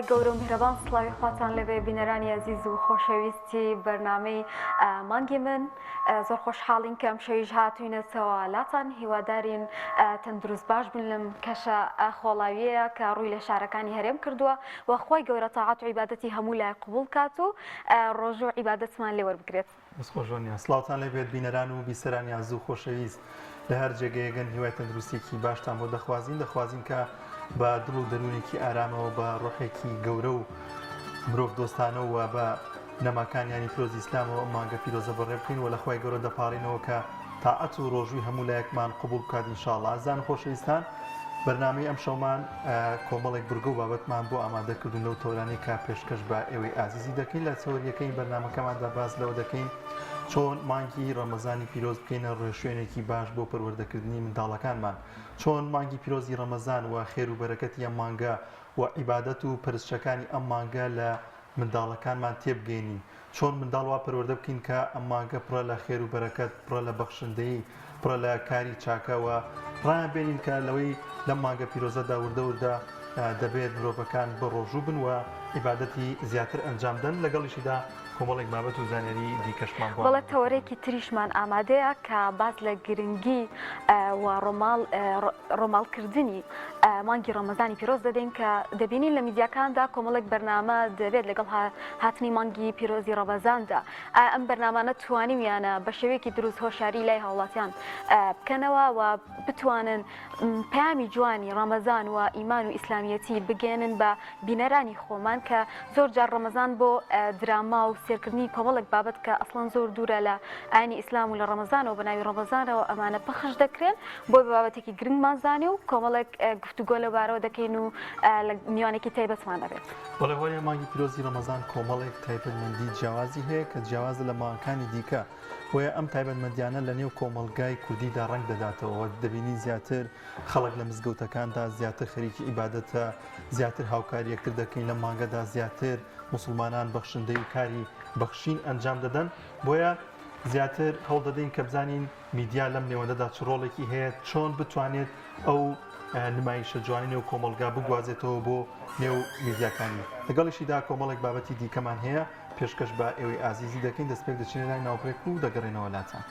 گەورە و میهرەبان سڵاوی خواتان لێبێ بینەرانی ئەزیز و خۆشەویستی بەرنامەی مانگی من زۆر خۆشحاڵین کە ئەمشەویش هاتوینەتەوە لاتان هیوادارین تەندروست باش بن لەم کەشە خۆڵاویەیە کە ڕووی لە شارەکانی هەرێم کردووە و خوای گەورە تاعەت و عیبادەتی هەموو لای قبوڵ کات و ڕۆژوو عیبادەتمان لێ وەربگرێت. دەست خۆش ۆنیا. سڵاوتان لێ بێت بینەران و بیسەرانی ئازیز و خۆشەویست لە هەر جێگەیەگەن هیوای تەندروستیەکی باشتان بۆ دەخوازین دەخوازین کە بە دڵ و دەروونێکی ئارامەوە بە ڕۆحێکی گەورە و مرۆڤ دۆستانەوە و بە نەماکانیانی پیرۆزی ئیسلامەوە ئەم مانگە پیرۆزە بەڕێ بکەین و لە خوای گەورە دەپاڕینەوە کە تاعەت و ڕۆژووی هەموو لایەکمان قبوڵ بکات ان شاء اللە ئازیزان و خۆشەویستان بەرنامەی ئەمشەومان کۆمەڵێک بڕگە و بابەتمان بۆ ئامادە کردوون لەو تەوەرانەی کە پێشکەش بە ئێوەی ئازیزی دەکەین لە تەوەریەکەی بەرنامەکەماندا باس لەوە دەکەین چۆن مانگی ڕەمەزانی پیرۆز بکەینە ڕێشوێنێکی باش بۆ پەروەردەکردنی منداڵەکانمان چۆن مانگی پیرۆزی ڕەمەزان و خێر و بەرەکەتی ئەم مانگە و عیبادەت و پەرستشەکانی ئەم مانگە لە منداڵەکانمان تێبگەینین، چۆن منداڵ وا پەروەردە بکەین کە ئەم مانگە پڕە لە خێر و بەرەکەت، پڕە لە بەخشندەیی، پڕە لە کاری چاکە و ڕایان بێنین کە لەوەی لەم مانگە پیرۆزەدا وردە وردە دەبێت مرۆڤەکان بەڕۆژوو بن و عیبادەتی زیاتر ئەنجام دەن، لەگەڵیشیدا کۆمەڵێک بابەت و زانیاری دیکەشمان بۆ بەڵێ ئامادە کردوون. تەوەرێکی تریشمان ئامادەیە کە باس لە گرنگی و ڕۆماڵ ڕۆماڵکردنی مانگی ڕەمەزانی پیرۆز دەدەین کە دەبینین لە میدیاکاندا کۆمەڵێک بەرنامە دەبێت لەگەڵ هاتنی مانگی پیرۆزی ڕەمەزاندا ئایا ئەم بەرنامانە توانیویانە بە شێوەیەکی دروست هۆشیاری لای هاوڵاتیان بکەنەوە و بتوانن پەیامی جوانی ڕەمەزان و ئیمان و ئیسلامیەتی بگەێنن بە بینەرانی خۆمان کە زۆر جار ڕەمەزان بۆ دراما و سێرکردنی کۆمەڵێک بابەت کە ئەسڵەن زۆر دوورە لە ئاینی ئیسلام و لە ڕەمەزانەوە بە ناوی ڕەمەزانەوە ئەمانە پەخش دەکرێن بۆی بە بابەتێکی گرنگمان زانی و کۆمەڵێک گفتوگۆ لەوبارەوە دەکەین و لە میوانێکی تایبەتمان دەبێت. بەڵێ هۆیە مانگی پیرۆزی ڕەمەزان کۆمەڵێک تایبەتمەندی جیاوازی هەیە کە جیاوازە لە مانگەکانی دیکە، بۆیە ئەم تایبەتمەندیانە لە نێو کۆمەڵگای کوردیدا ڕەنگ دەداتەوە و دەبینین زیاتر خەڵک لە مزگەوتەکاندا زیاتر خەریکی عیبادەتە، زیاتر هاوکاری یەکتر دەکەین، لەم مانگەدا زیاتر موسڵمانان بەخشندەی و کاری بەخشین ئەنجام دەدەن، بۆیە زیاتر هەوڵ دەدەین کە بزانین میدیا لەم نێوەندەدا چ ڕۆڵێکی هەیە، چۆن بتوانێت ئەو نمایشە جوانی نێو کۆمەڵگا بگوازێتەوە بۆ نێو میدیاکانی. لەگەڵیشیدا کۆمەڵێک بابەتی دیکەمان هەیە پێشکەش بە ئێوەی ئازیزی دەکەین، دەستپێک دەچینە لای ناوبرێک و دەگەڕێنەوە لاتان.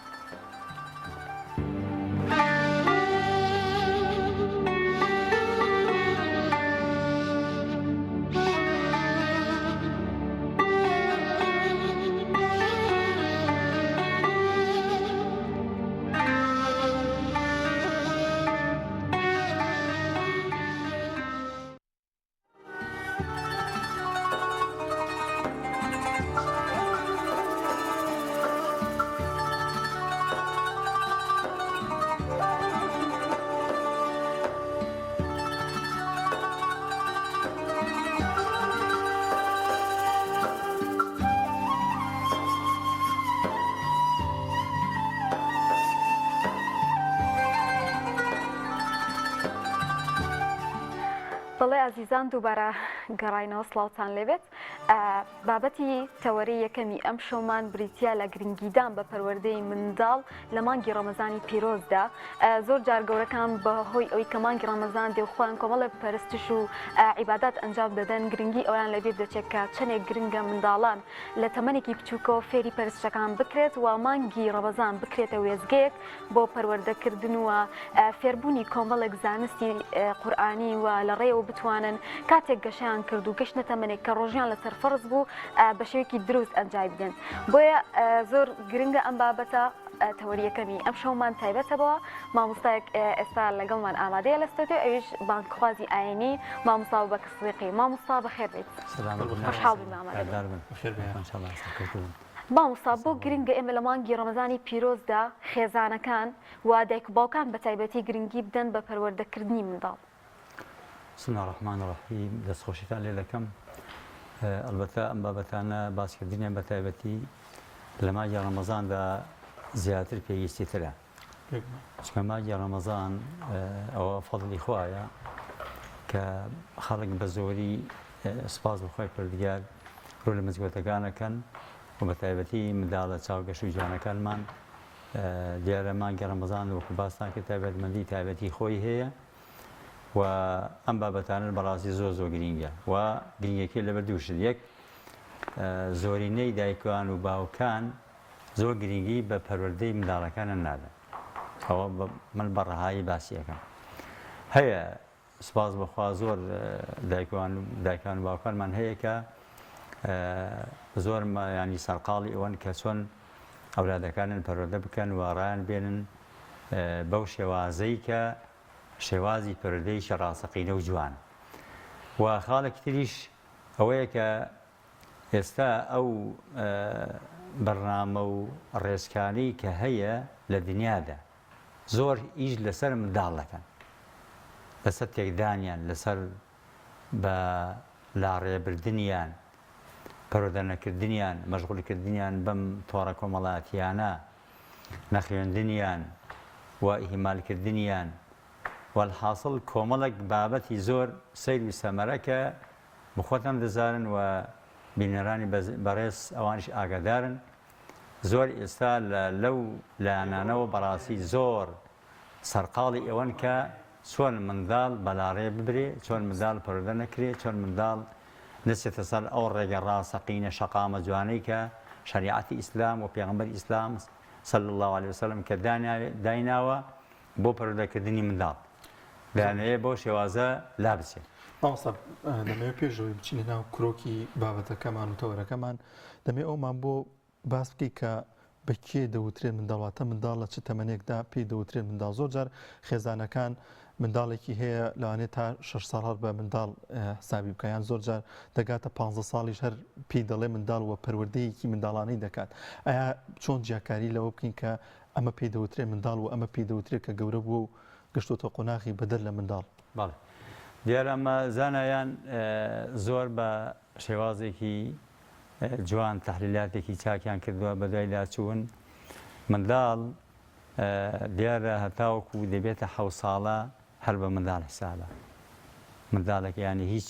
بەڵێ ئازیزان دووبارە گەڕاینەوە سڵاوتان لێبێت بابەتی تەوەرەی یەکەمی ئەم شەومان بریتە لە گرنگیدان بە پەروەردەی منداڵ لە مانگی ڕەمەزانی پیرۆزدا زۆر جار گەورەکان بە هۆی ئەوی کە مانگی ڕەمەزان دێ و خۆیان کۆمەڵێک پەرستش و عیبادات ئەنجام دەدەن گرنگی ئەویان لەبیر دەچێت کە چەندێک گرنگە منداڵان لە تەمەنێکی بچووکەوە فێری پەرستشەکان بکرێت و مانگی ڕەمەزان بکرێتە وێستگەیەک بۆ پەروەردەکردن و فێربوونی کۆمەڵێک زانستی قورئانی و لە ڕێیەوە بتوانن کاتێک گەشەیان کرد و گەشتنە تەمەنێک کە ڕۆژیان لەسەر فەرز بوو بە شێوەیەکی دروست ئەنجامی بدەن بۆیە زۆر گرنگە ئەم بابەتە تەوەری یەکەمی ئەم شەومان تایبەتە بەوە مامۆستایەک ئێستا لەگەڵمان ئامادەیە لە ستۆدیۆ ئەویش بانگخوازی ئاینی مامۆستا ئەبوبەکر سدیقی مامۆستا بەخێر بێیت خۆشحاڵ بووین بە ئامادەبوونت. مامۆستا بۆ گرنگە ئێمە لە مانگی ڕەمەزانی پیرۆزدا خێزانەکان و دایک و باوکان بە تایبەتی گرنگی بدەن بە پەروەردەکردنی منداڵ؟ بسم اللە الرحمن الرحیم دەستخۆشیتان لێ دەکەم ئەلبەتە ئەم بابەتانە باسکردنیان بە تایبەتی لە مانگی ڕەمەزاندا زیاتر پێویستی ترە چونکە مانگی ڕەمەزان ئەوە فەضلی خوایە کە خەڵک بە زۆری سپاس بۆ خوای پەروەردگار ڕوو لە مزگەوتەکان ئەکەن و بە تایبەتی منداڵە چاوگەش و جوانەکانمان دیارە مانگی ڕەمەزان وەکو باستان کرد تایبەتمەندی تایبەتی خۆی هەیە. و ئەم بابەتانە بەڕاستی زۆر زۆر گرینگە و گرینگەکەی لەبەر دوو شت یەک زۆرینەی دایکان و باوکان زۆر گرینگی بە پەروەردەی منداڵەکانیان نادەن ئەوە من بە ڕەهایی باسی ئەکەم هەیە سپاس بەخوا زۆر دایکان دایکان و باوکانمان هەیە کە زۆر ینی سەرقاڵی ئەوەن کە چۆن ئەولادەکانیان پەروەردە بکەن و ڕایان بێنن بەو شێوازەی کە شێوازی پەروەردەیەکی ڕاستەقینە و جوان و خاڵێکی تریش ئەوەیە کە ئێستا ئەو بەرنامە و ڕێچکانەی کە هەیە لە دنیادا زۆر ئیش لەسەر منداڵ دەکەن لەسەر تێکدانیان لەسەر بە لاڕێبردنیان پەروەردە نەکردنیان مەشغولکردنیان بەم تۆڕە کۆمەڵاتیانە نەخوێندنیان و ئیهمالکردنیان وەلحاسڵ کۆمەڵێک بابەتی زۆر سەیر و سەمەرە کە بخۆتان دەزانن و بینەرانی بەڕێز ئەوانیش ئاگادارن زۆر ئێستا لە لەو لایەنانەوە بەڕاستی زۆر سەرقاڵی ئەوەن کە چۆن منداڵ بەلاڕێ ببرێ چۆن منداڵ پەروەردە نەکرێ چۆن منداڵ نەچێتە سەر ئەو ڕێگە ڕاستەقینە شەقامە جوانەی کە شەریعەتی ئیسلام و پێغەمبەری ئیسلام صلی اللە علیە وسلم کە دایناوە بۆ پەروەردەکردنی منداڵ دەیانەوێ بەو شێوازە لابچێ. مامۆستا دەمەوێت پێش ئەوەی بچینە ناو کرۆکی بابەتەکەمان و تەوەرەکەمان دەمەوێت ئەومان بۆ باس بکەیت کە بە کێ دەوترێت منداڵ واتە منداڵ لە چ تەمەنێکدا پێی دەوترێت منداڵ زۆر جار خێزانەکان منداڵێکی هەیە لەوانەیە تا شەش ساڵ هەر بە منداڵ حسابی بکە یان زۆر جار دەگاتە پ ساڵیش هەر پێی دەڵێ منداڵ وە پەروەردەیەکی منداڵانەی دەکات ئایا چۆن جیاکاری لەوە بکەین کە ئەمە پێی دەوترێت منداڵ و ئەمە پێی دەوترێت کە گەورە بووە و گەشتۆتە قۆناغی بەدەر لە منداڵ؟ بەڵێ دیارە ئەمە زانایان زۆر بە شێوازێکی جوان تەحلیلاتێکی چاکیان کردووە بەدوایدا چوون منداڵ دیارە هەتاوەکو دەبێتە حەو ساڵە هەر بە منداڵ حسابە منداڵێک ینی هیچ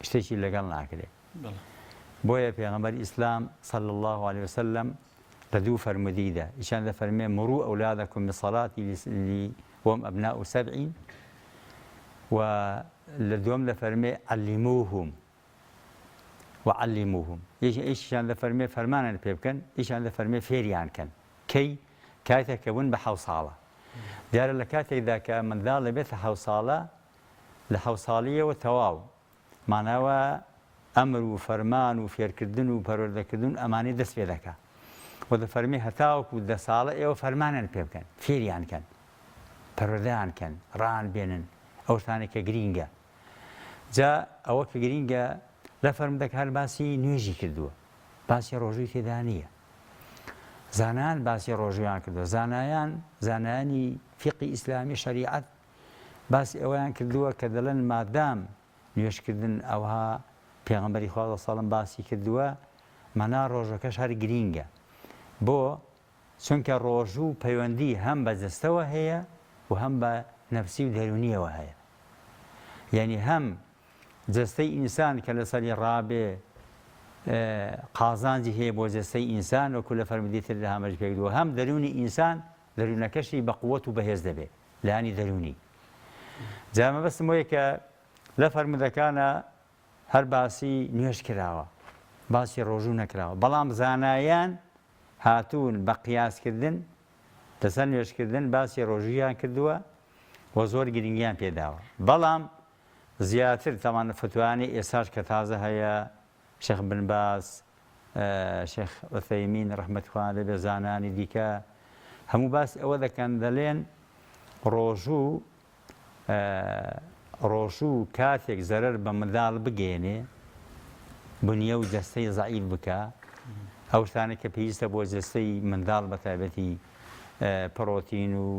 شتێکی لەگەڵ ناکرێ بۆیە پێغەمبەر ئیسلام صلی الله علیه وسلم لە دوو فەرمودیدا ئیشان دەفەرمێ مرو ئەولادەکم بصلاتی وهم أبناء سبعین و لە دووەم دەفەرمێ علموهم وعلموهم یەکێکیان دەفەرمێ فەرمانیان پێ بکەن یەکیان دەفەرمێ فێریان کەن کەی کاتێک کە بوون بە حەو ساڵە دیارە لە کاتێکدا کە منداڵ دەبێتە حەو ساڵە لە حەو ساڵیەوە تەواو ماناوە ئەمر و فەرمان و فێرکردن و پەروەردەکردن ئەمانەی دەست پێ دەکا و دەفەرمێ هەتاوەکو دە ساڵە ئێوە فەرمانیان پێ بکەن فێریان کەن پەروەردەیان کەن ڕان بێنن ئەو شتانەی کە گرینگە جا ئەوە کە گرینگە لە فەرموودەکە هەر باسی نوێژی کردووە باسی ڕۆژووی تێدا نییە زانایان باسی ڕۆژویان کردووە زانایان زانایانی فیقی ئیسلامی شەریعەت باسی ئەوەیان کردووە کە دەڵێن مادام نوێژکردن ئەوها پێغەمبەری خوا سەڵم باسی کردووە مانا ڕۆژەکەش هەر گرینگە بۆ چونکە ڕۆژوو پەیوەندی هەم بە جەستەوە هەیە و هەم بە نەفسی و دەروونیەوە هەیە یعنی هەم جەستەی ئینسان کە لەسەری ڕابێ قازانجی هەیە بۆ جەستەی ئینسان وەکو لە فەرمودەی تر لە هامەش پێکدووە هەم دەروونی ئینسان دەروونەکەشی بە قووەت و بەهێز دەبێ لایەنی دەروونی جا مەبەستم وەیە کە لە فەرمودەکانە هەر باسی نوێژ کراوە باسی ڕۆژوو نەکراوە بەڵام زانایان هاتوون بە قیاس کردن لەسەر نوێژکردن باسی ڕۆژوویان کردووە و زۆر گرنگیان پێداوە بەڵام زیاتر تەمان فتوانەی ئێساش کە تازە هەیە شێخ بن باز شێخ عوثەیمین ڕەحمەتی خوایان لێ بێ زانایانی دیکە هەموو باسی ئەوە دەکەن دەلێن ڕۆژوو ڕۆژوو کاتێک زەرەر بە منداڵ بگەیەنێ بنیە و جەستەی زەعیف بکا ئەو شتانە کە پێویستە بۆ جەستەی منداڵ بە تایبەتی پڕۆتین و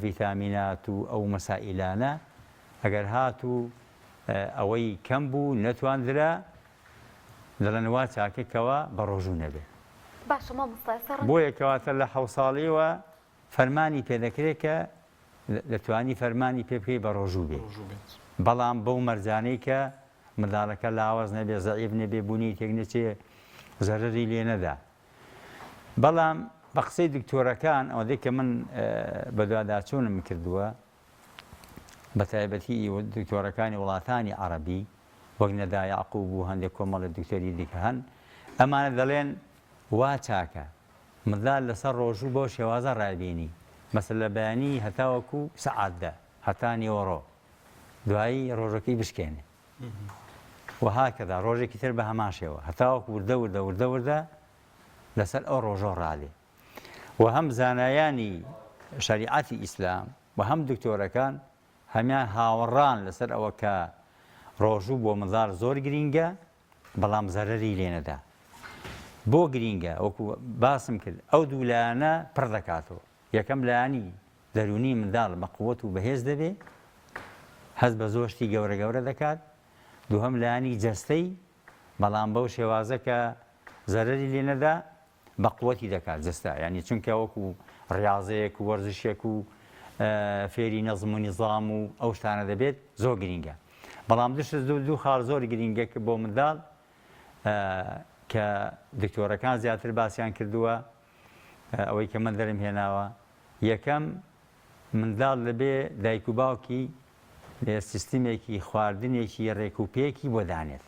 ڤیتامینات و ئەو مەسائیلانە ئەگەر هاتوو ئەوەی کەم بوو نەتواندرا دەڵێن وا چاکە کەوا بە ڕۆژوو نەبێ. باشە مامۆستا ئێستا ڕەنگە. بۆیە کەواتە لە حەو ساڵیەوە فەرمانی پێ دەکرێ کە دەتوانی فەرمانی پێ بکەی بە ڕۆژوو بێ بەڵام بەو مەرجانەی کە منداڵەکە لاواز نەبێ زەعیف نەبێ بوونی تێک نەچێ زەرەری لێ نەدا بەڵام بە قسەی دکتۆرەکان ئەوەندەی کە من بەدواداچوونم کردووە. بە تایبەتی دکتۆرەکانی وڵاتانی عەڕەبی وەک نەدا یەعقوب و هەندێک کۆمەڵێک دکتۆری دیکە هەن ئەمانە دەڵێن وا چاکە مندال لەسەر ڕۆژوو بەو شێوازە ڕایبینی مەسەلەن لە بەیانی هەتاوەکو سەعات دە هەتا نیوەڕۆ دوایی ڕۆژەکەی بشکێنێ و هاکەدا ڕۆژێکی تر بە هەمان شێوە هەتاوەکو وردە وردە وردە وردە لەسەر ئەو ڕۆژۆ ڕادێ و هەم زانایانی شەریعەتی ئیسلام و هەم دکتۆرەکان هەمیان هاوڕان لەسەر ئەوە کە ڕۆژوو بۆ منداڵ زۆر گرینگە بەڵام زەرەری لێ نەدا. بۆ گرینگە؟ وەکو باسم کرد ئەو دوو لایەنە پڕ دەکاتەوە. یەکەم لایەنی دەروونی منداڵ بە قوت و بەهێز دەبێ، هەست بە زۆر شتی گەورە گەورە دەکات. دووهەم لایەنی جەستەی، بەڵام بەو شێوازە کە زەرەری لێ نەدا بە قوتی دەکات جەستە یانی چونکە وەکو ڕیاضەیەک و وەرزشێک و فێری نەزم و نیزام و ئەو شتانە دەبێت زۆر گرینگە بەڵام دشت دوو خاڵ زۆر گرینگە کە بۆ منداڵ کە دکتۆرەکان زیاتر باسیان کردووە ئەوەی کە من دەرم هێناوە یەکەم منداڵ دەبێ دایک و باوکی سیستمێکی خواردنێکی ڕێک و پێکی بۆ دانێت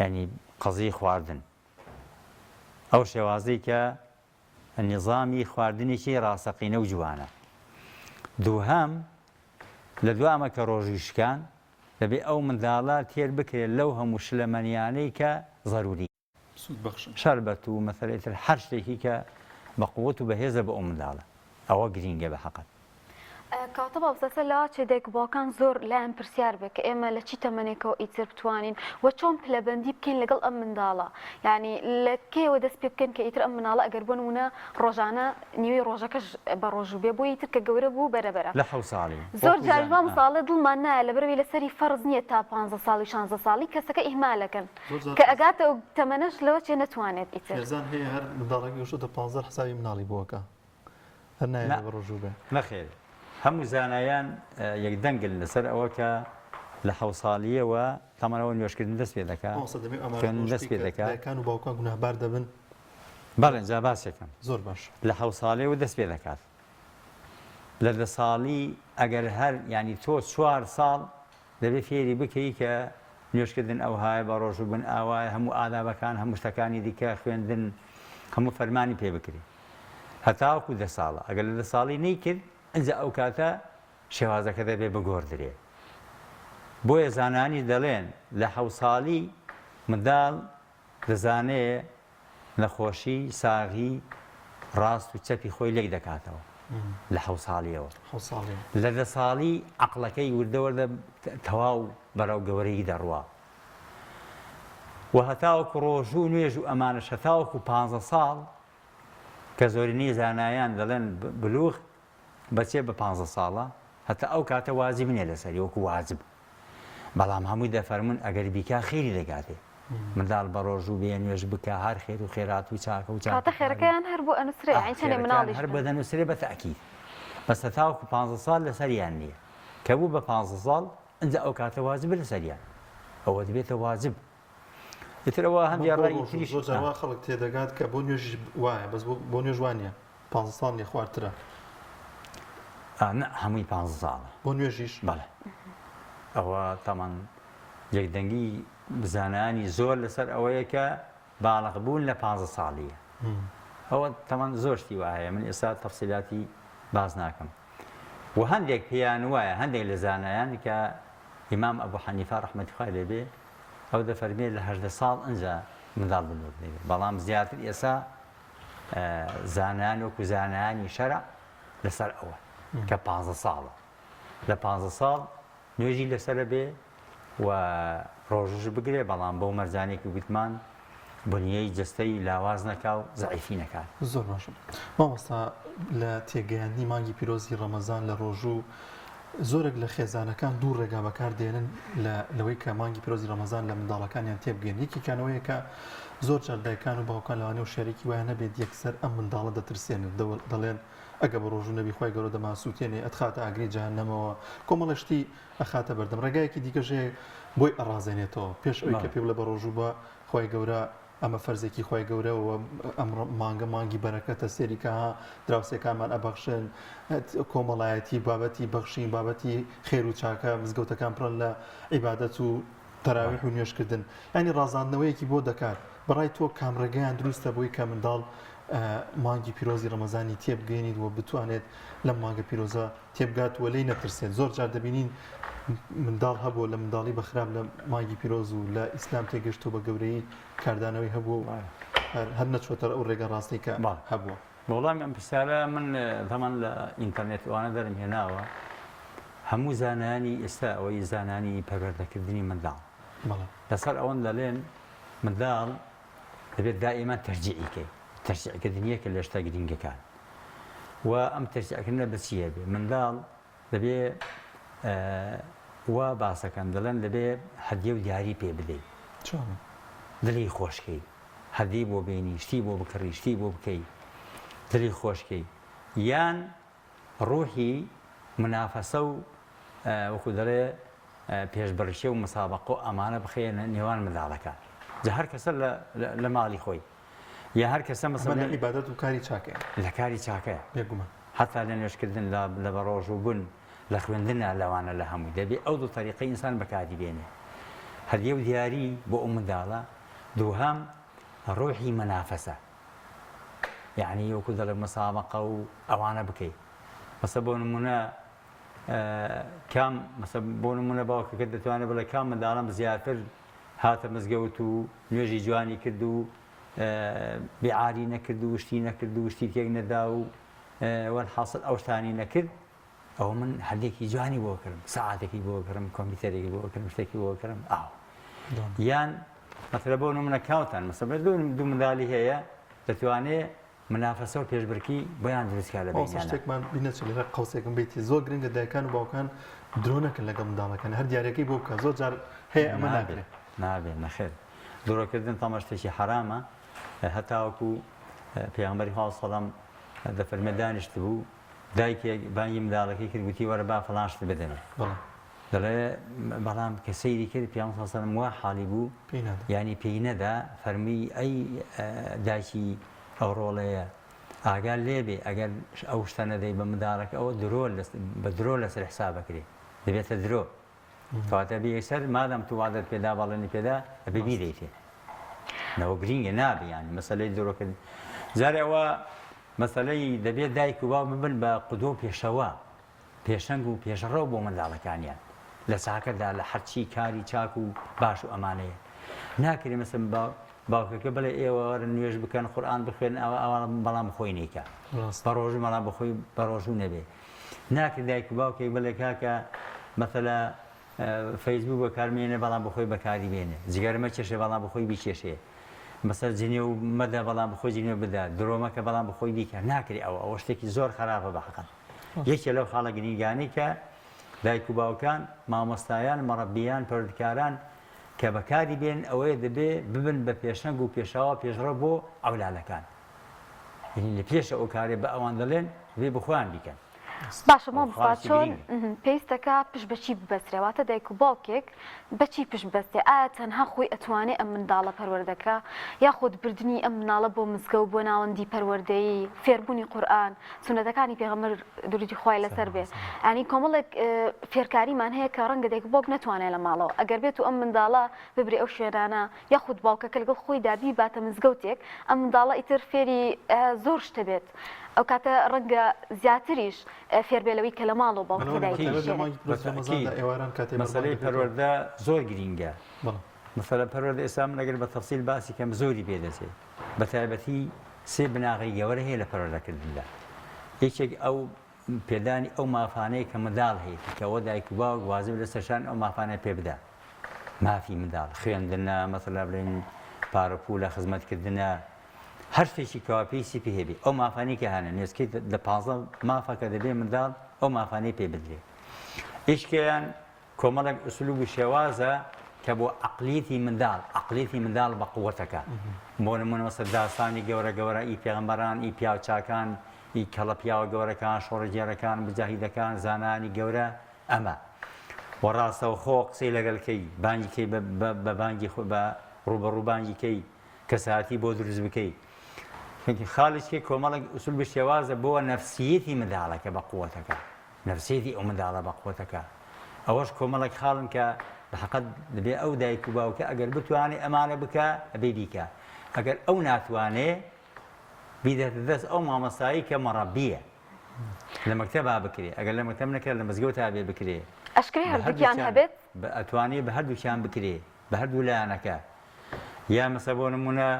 ینی قەزی خواردن ئەو شێوازەی کە نیزامی خواردنێکی ڕاستەقینە و جوانە. دووهەم، لە دوا ئەمە کە ڕۆژووی شکان، دەبێ ئەو منداڵە تێر بکرێت لەو هەموو شلەمەنیانەی کە زەرووری. سوود بەخشن. شەربەت و مەسەلەی تر هەر شتێکی کە بە قووت و بەهێزە بۆ ئەو منداڵە. ئەوە گرینگە بە حەقت. کەواتە مامۆستا لەوە چێ دایک و باوکان زۆر لایان پرسیار بێ کە ئێمە لە چی تەمەنێکەوە ئیتر بتوانین و چۆن پلەبەندی بکەین لەگەڵ ئەم منداڵە یعنی لە کەیەوە دەست پێ بکەین کە ئیتر ئەم مناڵە ئەگەر بۆ نمونە ڕۆژانە نیوەی ڕۆژەکەش بە ڕۆژوو بێ بۆ ئیتر کە گەورە بوو بەرە بەرە لە حەو ساڵی زۆر جاریش مامۆستا ئەڵێ دڵمان نایە لەبەرئەوەی لەسەری فەرز نییە تا پانزە ساڵی شانزە ساڵی کەسەکە ئیهمالەکەن کە ئەگاتە ئەو تەمەنەش لەوە چێ نەتوانێت ئیتر. خێزان هەیە هەر منداڵەکەی گەشتۆتە پانزە حسابی مناڵی بۆ ئەکا. هەر نایەوێ بە ڕۆژوو بێ. نەخێر هەموو زانایان یەکدەنگن لەسەر ئەوە کە لە حەو ساڵییەوە تەمەنەوە نوێژکردن دەست پێ دەکا، مامۆستا دەمەوێ ئاماژە خوێندن بەوەش دەست بکەی پێ کە دەکا. دایکان و باوکان گوناهبار دەبن. بەڵێ جا باسێکم. زۆر باش. لە حەو ساڵیەوە دەست پێ دەکات. لە دە ساڵی ئەگەر هەر یانی تۆ چوار ساڵ دەبێ فێری بکەی کە نوێژکردن ئەوهایە، بەڕۆژوو بوون ئاوایە، هەموو ئادابەکان، هەموو شتەکانی دیکە، خوێندن، هەموو فەرمانی پێ بکرێ. هەتاوەکو دە ساڵە. ئەگەر لە دە ساڵی نەیکرد، ئینجا ئەو کاتە شێوازەکە دەبێ بگۆڕدرێ. بۆیە زانایانیش دەڵێن لە حەو ساڵی منداڵ دەزانێ نەخۆشی، ساغی، ڕاست و چەپی خۆی لێک دەکاتەوە لە حەو ساڵیەوە. لە دە ساڵی عەقڵەکەی وردە وردە تەواو بەرەو گەورەیی دەڕوا و هەتاوەکو ڕۆژوو و نوێژ و ئەمانەش هەتاوەکو پانزە ساڵ کە زۆرینەی زانایان دەڵێن بلوغ بەچێ بە پانزە ساڵە هەتا ئەو کاتە واجب نیە لەسەری وەکو واجب بەڵام هەمووی دەفەرموون ئەگەر بیکا خێری دەگاتێ منداڵ بە ڕۆژوو بێ نوێژ بکا هەر خێر و خێرات و چاکە و کاتە چاکەکاری خێرەکەیان هەر بۆ ئەنوسرێ ئاه یانی چەنێ خێرەکەیان مناڵیش هەر بن. بۆ دەنوسرێ بە تەئکید بەس هەتاوەکو پانزە ساڵ لەسەریان نیە کە بوو بە پانزە ساڵ ئینجا ئەو کاتە واجبە لەسەریان ئەوە دەبێتە واجب ئیتر ئەوە هەندێ بۆ ڕای ڕۆژوو تریش زۆر جار ئاه وا خەڵک تێدەگات کە بۆ نوێژیش وایە بەس بۆ نوێژ وا نیە. پانزە ساڵ نیە خوارترە. ئا نا هەمووی پانزە ساڵە. بۆ نوێژیش؟ بەڵێ ئەوە تەمان یەکدەنگی زانایانی زۆر لەسەر ئەوەیە کە باڵق بوون لە پانزە ساڵیە ئەوە تەمان زۆر شتی وا هەیە من ئێستا تەفسیلاتی باس ناکەم و هەندێک پێیان وایە هەندێک لە زانایان کە ئیمام ئەبوو حەنیفە ڕەحمەتی خوای لێ بێ ئەو دەفەرمێ لە هەژدە ساڵ ئەنجا منداڵ بلوغ دەبێ بەڵام زیاتر ئێستا زانایان وەکو زانایانی شەرع لەسەر ئەوە کە پانزە ساڵە لە پانزە ساڵ نوێژی لەسەرە بێ و ڕۆژش بگرێ بەڵام بەو مەرجانێکی گوتمان بنیەی جەستەی لاواز نەکا و زەعیفی نەکات. زۆر باشە مامۆستا لە تێگەیاندنی مانگی پیرۆزی ڕەمەزان لە ڕۆژوو زۆرێک لە خێزانەکان دوو ڕێگا بەکار دێنن لە لەوەی کە مانگی پیرۆزی ڕەمەزان لە منداڵەکانیان تێبگەن یەکێکیان ئەوەیە کە زۆر جار دایکان و باوکان لەوانەیە وشیاریی وایان نەبێت یەکسەر ئەم منداڵە دەترسێنن دەڵێن ئەگە بە ڕۆژوو نەبی خوای گەورە دەمانسووتێنێ ئەتخاتە ئاگری جەهەنەمەوە کۆمەڵێ شتی ئەخاتە بەردەم ڕێگایەکی دیکەش هەیە بۆی ئەڕازێنێتەوە پێش ئەوەی کە پێ بڵێ بە ڕۆژوو بە خوای گەورە. ئەمە فەرزێکی خوای گەورە و ئەم مانگە مانگی بەرەکەتە سێری کە ها دراوسێکانمان ئەبەخشن کۆمەڵایەتی بابەتی بەخشین بابەتی خێر و چاکە مزگەوتەکان پڕن لە عیبادەت و تەراویح و نوێژکردن یانی ڕازاندنەوەیەکی بۆ دەکات بەڕای تۆ کام ڕێگەیان دروستە بۆی کە منداڵ مانگی پیرۆزی ڕەمەزانی تێبگەێنیت و بتوانێت لەم مانگە پیرۆزە تێبگات و لێی نەترسێت زۆر جار دەبینین منداڵ هەبووە لە منداڵی بە خراپ لە مانگی پیرۆز و لە ئیسلام تێگەشتووە بە گەورەیی کاردانەوەی هەبووە و هەر نەچووەتە ئەو ڕێگە ڕاستەی کە هەبووە. بە وەڵامی ئەم پرسیارە من تەمان لە ئینتەرنێت ئەوانە دەرم هێناوە هەموو زانایانی ئێستا ئەوەی زانانی پەروەردەکردنی منداڵ لەسەر ئەوەن دەڵێن منداڵ دەبێت دائیما تەشجیعی کەی تەشجیعکردن یەکە لە شتە گرینگەکان و ئەم تەشجیعکردنە بە چییە بێ منداڵ دەبێ وا باسەکەن دەڵێن دەبێ هەدیە و دیاری پێ بدەی چۆن دڵی خۆشکەی هەدی بۆ بێنی شتی بۆ بکڕی شتی بۆ بکەی دڵی خۆشکەی یان ڕوحی منافەسە و وەکو دەڵێ پێشبڕکێ و مسابقە و ئەمانە بخەیەنە نێوان منداڵەکان جا هەر کەسە لە ماڵی خۆی یا هەر کەسە مەسەلەن لە عیبادەت و کاری چاکەیە لە کاری چاکەیە بێگومان حتا لە نوێژکردن لە لە بەڕۆژوو بوون لە خوێندنا لەوانە لە هەمووی دەبێ ئەو دوو تەریقەی ئینسان بەکاری بێنێ هەدیە و دیاری بۆ ئەو منداڵە دووهەم ڕۆحی مەنافەسە یعنی وەکو دەڵێ مسابقە و ئەوانە بکەی مەسە بۆ نمونە کام مەسە بۆ نمونە باوکەکە دەتوانێت بڵێ کام منداڵم زیاتر هاتە مزگەوت و نوێژی جوانی کرد و بێعاری نەکرد و شتی نەکرد و شتی تێک نەدا و وەلحاصل ئەو شتانی نەکرد ئەوە من هەندێکی جوانی بۆ کردم سەعاتێکی بۆ کردم کۆمپیوتەرێکی بۆ کردم شتێکی بۆ کردم ئاو یان مەسەلە بۆ نمونە کاوتان مەسەلە دوو منداڵی هەیە دەتوانێ منافەسە و پێشبرکی بۆیان دروست کا لە بەینیانا. شتێکمان بیر نەچێت لێرە قەوسێکم بێتی زۆر گرنگە دایکان و باوکان درۆ نەکەن لەگەڵ منداڵەکان هەر دیارەکەی بۆ بکە زۆر جار هەیە ئەمە ناکرێت. نابێ نەخێر درۆکردن تەمە شتێکی حەرامە هەتاوەکو پێغەمبەری خوا سەلام دەفەرمێ دانیشتبوو دایکێک بانگی منداڵەکەی کرد گوتی وەرە با فڵان شت بدەمێ دەڵێ بەڵام کە سەیری کرد پێغەمبەر صلی الله علیه و سلم وا حاڵی بوو یانی پێی نەدا فەرمووی ئەی دایکی ئەو ڕۆڵەیە ئاگا لێبێ ئەگەر ئەو شتە نەدەی بە منداڵەکە ئەوە درۆ بە درۆ لەسەر حسابەکرێ دەبێتە درۆ کەواتە بێ یەکسەر مادام تو وادەت پێدا بەڵێنی پێدا ئەبێ بیدەیتێ نەوە گرینگە نابێ یانی مەسەلەی درۆکردن جارێ ئەوە مەسەلەی دەبێت دایک و باو ببن بە قودوە و پێشەوا پێشەنگ و پێشڕەو بۆ منداڵەکانیان لە چاکەدا لە هەرچی کاری چاک و باش و ئەمانەیە ناکرێ مەسەن باوکەکە بڵێ ئێوە وەرن نوێژ بکەن قورئان بخوێن ئەوە ئەوە بەڵام خۆی نیکە بە ڕۆژوو بەڵام بەخۆی بە ڕۆژوو نەبێ ناکرێ دایک و باوکێک بڵێ کاکە مەسەلە فەیسبوک بەکارمێنێ بەڵام بەخۆی بەکاری بێنێ جگەرە مەکێشێ بەڵام بەخۆی بیکێشێ مەسەر جنێو مەدە بەڵام بەخۆی جنێو بدە درۆ مەکە بەڵام بەخۆی بیکە ناکرێ ئەوە ئەوە شتێکی زۆر خراپە بە حەقەن یەکێ لەو خاڵە گرینگانەی کە دایک و باوکان مامۆستایان مەڕەبیان پەروەردگاران کە بەکاری بێن ئەوەیە دەبێ ببن بە پێشەنگ و پێشاوە پێشڕەو بۆ عەولادەکان یعنی لە پێشە ئەو کارێ بە ئەوان دەڵێن دەبێ بە خۆیان بیکەن. باشە مامۆستا چۆن پێویستەکە پشت بە چی ببەسترێ واتە دایک و باوکێک بە چی پشت ببەستێ ئایا تەنها خۆی ئەتوانێ ئەم منداڵە پەروەردەکا یاخود بردنی ئەم مناڵە بۆ مزگەوت بۆ ناوەندی پەروەردەیی فێربوونی قورئان سوننەتەکانی پێغەمبەر درودی خوای لەسەر بێ یانی کۆمەڵێک فێرکاریمان هەیە کە ڕەنگە دایک و باوک نەتوانێت لە ماڵەوە ئەگەر بێت و ئەم منداڵە ببرێ ئەو شوێنانە یاخود باوکەکە لەگەڵ خۆیدا بیباتە مزگەوتێک ئەم منداڵە ئیتر فێری زۆر شتە بێت ئەو کاتە ڕەنگە زیاتریش فێر بێ لەوەی کە لە ماڵەوە باوکەکە دایکی مەسەلەی پەروەردە زۆر گرینگە مەسەلە پەروەردە ئێستا من ئەگەر بە تەفسیل باسی کەم زۆری پێ دەچێت بە تایبەتی سێ بناغەی گەورە هەیە لە پەروەردەکردندا یەکێک ئەو پێدانی ئەو مافانەیە کە منداڵ هەیەتی کە ئەوە دایک و باوک واجب لەسەر شان ئەو مافانە پێ بدا مافی منداڵ خوێندنە مەسەلا بڵێن پارە پوولە خزمەتکردنە هەر شتێکی کەوا پێویستی پێ هەبێ ئەو مافانەی کە هەنە نێزکەی دە 15 مافە کە دەبێ منداڵ ئەو مافانەی پێ بدرێ ئیشکیان کۆمەڵێک ئوسلوب و شێوازە کە بۆ عەقلیەتی منداڵ، عەقلیەتی منداڵ بە قوەتەکە. بۆ نموونە مەسەلەن داستانی گەورە گەورە ئی پێغەمبەران، ئی پیاو چاکان، ئی کەڵە پیاوە گەورەکان، شۆڕشگێڕەکان، موجاهیدەکان، زانایانی گەورە، ئەمە. وە ڕاستەوخۆ قسەی لەگەڵ کەی، بانگی کەی بە بانگی خۆ بە ڕووبەڕوو بانگی کەی. کەسایەتی بۆ دروست بکەی خاڵیشکێ کۆمەڵێک ئوسول شێوازە بۆ نەفسیەتی منداڵەکە بە قوتەکە نەفسیەتی ئەو منداڵە بە قوتەکە ئەوەش کۆمەڵێک خاڵن کە بە حەقەت دەبێ ئەو دایک و باوکە ئەگەر بتوانێ ئەمانە بکە ئەبێ بیکە ئەگەر ئەو ناتوانێ بیداتە دەست ئەو مامۆستایی کە مەڕەبیە لە مەکتەبا بکرێ ئەگەر لە مەکتەب نەکرا لە مزگەوتا بێ بکرێ ئەشکرێ هەردووکیان هەبێت ئەتوانێ بە هەردووکیان بکرێ بە هەردوو لایەنەکە یا مەسە بۆ نمونە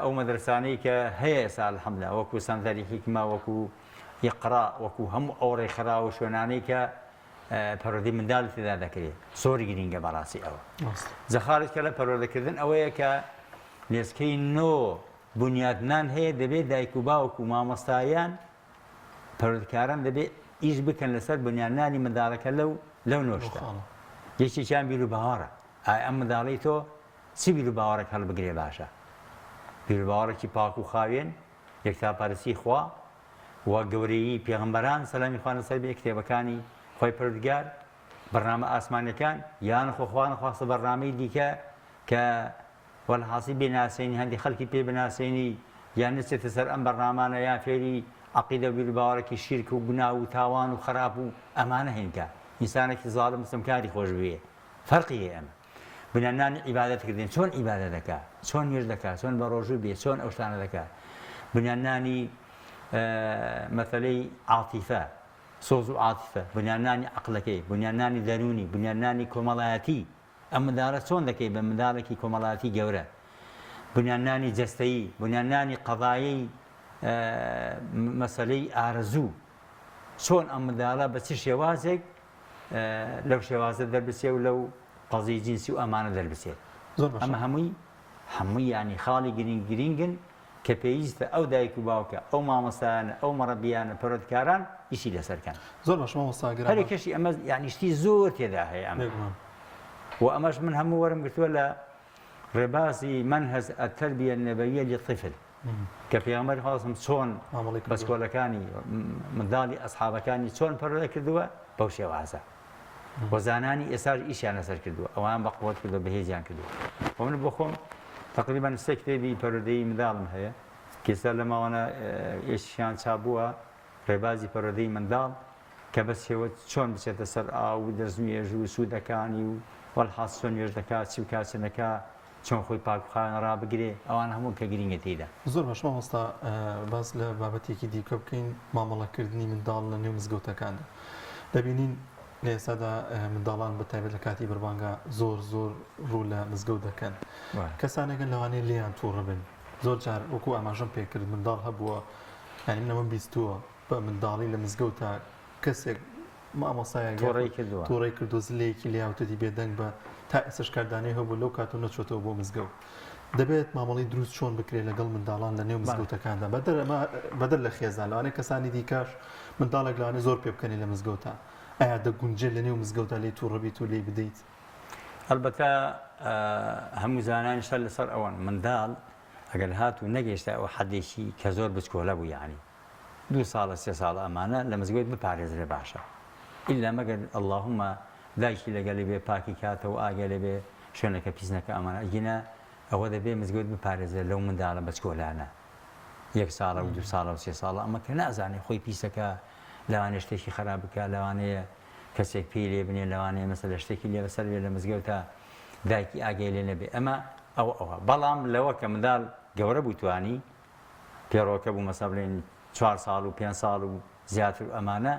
ئەو مەدرسانەی کە هەیە ئێستا الحمدلله وەکو سەنتەری حیکمە وەکو ئیقرا وەکو هەموو ئەو ڕێکخراو و شوێنانەی کە پەروەردەی منداڵ تێدا دەکرێت زۆر گرینگە بەڕاستی ئەوە زەخارج کە لە پەروەردەکردن ئەوەیە کە نێزکەی نۆ بنیادنان هەیە دەبێت دایک و باوک و مامۆستایان پەروەردکاران دەبێت ئیش بکەن لەسەر بنیادنانی منداڵەکە لەو لەو نۆشتە یەکێکیان بیر و باوەڕە ئایا ئەم منداڵەی تۆ چ بیر و باوەڕێک هەڵبگرێ باشە بیر و باوەڕێکی پاک و خاوێن یەکتاپەرستی خوا و گەورەیی پێغەمبەران سەلامی خوا لەسەر بێ کتێبەکانی خوای پەروەردگار بەرنامە ئاسمانیەکان یان خۆ خوا نەخواستە بەرنامەی دیکە کە وەلحاسی بیناسێنی هەندی خەڵکی پێ بناسێنی یان نەچێتە سەر ئەم بەرنامانە یان فێری عەقیدە و بیروباوەڕێکی شیرک و گوناه و تاوان و خراپ و ئەمانە هێنکە ئینسانێکی زاڵم ستەمکاری خۆش بوێ فەرقی هەیە ئەمە بنیادنانی عیبادەت کردن چۆن عیبادە دەکا چۆن نوێژ دەکا چۆن بە ڕۆژوو بێ چۆن ئەو شتانە دەکا بنیادنانی مەسەلەی عاتیفە سۆز و عاتیفە بنیادنانی عەقڵەکەی بنیادنانی دەروونی بنیادنانی کۆمەڵایەتی ئەم منداڵە چۆن دەکەی بە منداڵێکی کۆمەڵایەتی گەورە بنیادنانی جەستەیی بنیادنانی قەزایەی مەسەلەی ئارەزوو چۆن ئەم منداڵە بە چ شێوازێک لەو شێوازە دەربچێ و لەو قەزیەی جنسی و ئەمانە دەربچێت زۆر باشە ئەمە هەمووی هەمووی یانی خاڵی گرنگ گرنگن کە پێویستە ئەو دایک و باوکە ئەو مامۆستایانە ئەو مەڕەبیانە پەروەردکاران ئیشی لەسەر کەن زۆر باشە مامۆستا گەر هەر کەشی ئەمە یانی شتی زۆر تێدا هەیە ئەمە بێگومان و ئەمەش من هەموو وەرم گرتووە لە ڕێبازی منهج التربیە النبویە للطفل کە پێغەمبەری خوا صم چۆن مامەڵەی کردووە. بەچکۆلەکانی منداڵی ئەسحابەکانی چۆن پەروەردە کردووە بەو شێوازە و زانانی ئێستاش ئیشیان لەسەر کردووە ئەوان بە قوت کردووە بەهێزیان کردووە و من بۆ خۆم تقریبا سێ کتێبی پەروەردەی منداڵم هەیە کە ئێستا لە ماوەنە ئێشیان چاپ بووە ڕێبازی پەروەردەی منداڵ کە بە شێوە چۆن بچێتە سەر ئاو و دەستنوێژ و سوودەکانی و وەلحاس چۆن نوێژ دەکات چی بکات چ نەکا چۆن خۆی پاک و خاوێن ڕابگرێ ئەوانە هەموو کە گرینگە تێیدا. زۆر باش مامۆستا باس لە بابەتێکی دیکە بکەین مامەڵەکردنی منداڵ لە نێو مزگەوتەکاندا دەبینین لە ئێستادا منداڵان بە تایبەت لە کاتی بەربانگا زۆر زۆر ڕوو لە مزگەوت دەکەن کەسانێکن لەوانەیە لێیان تووڕە بن زۆر جار وەکو ئاماژەم پێکرد منداڵ هەبووە یانی من ئەوەم بیستووە بە منداڵی لە مزگەوتا کەسێک مامۆستایەک توڕەی کردووە. توڕەی کردووە زلەیەکی لێیا وتێتی بێدەنگ بە تا ئێستاش کاردانەوەی هەبووە لەو کاتەوە نەچۆتەوە بۆ مزگەوت دەبێت مامەڵەی دروست چۆن بکرێت لەگەڵ منداڵان لە نێو مزگەوتەکاندا بەدەر ئەمە بەدەر لە خێزان لەوانەیە کەسانی دیکەش منداڵێک لەوانەیە زۆر پێ بکەنی لە مزگەوتا ئایا دەگونجێت لە نێو مزگەوتا لێی توڕە بیت و لێی بدەیت؟ ئەلبەتە هەموو زانایانیش هەر لەسەر ئەوەن منداڵ ئەگەر هاتوو نەگەیشتە ئەو حەدێکی کە زۆر بچکۆلە بوو یانی دوو ساڵە سێ ساڵە ئەمانە لە مزگەوت بپارێزرێ باشە ئیلا مەگەر اللهم دایکی لەگەلی بێ پاکی کاتەوە ئاگای لێ بێ شوێنەکە پیس نەکا ئەمانە ئەگینا ئەوە دەبێ مزگەوت بپارێزرێ لەو منداڵە بەچکۆلانە یەک ساڵە و دوو ساڵە و سێ ساڵە ئەمە کە نازانێ خۆی پیسەکە لەوانەیە شتێکی خراپ بکە لەوانەیە کەسێک پێی لێ بنێ لەوانەیە مەسەلە شتێکی لێ بەسەر بێ لە مزگەوتا دایکی ئاگای لێ نەبێ ئەمە ئەوە ئەوە بەڵام لەوە کە منداڵ گەورە بوو توانی پێڕۆکە بوو مەسا بڵێن چوار ساڵ و پێنج ساڵ و زیاتر و ئەمانە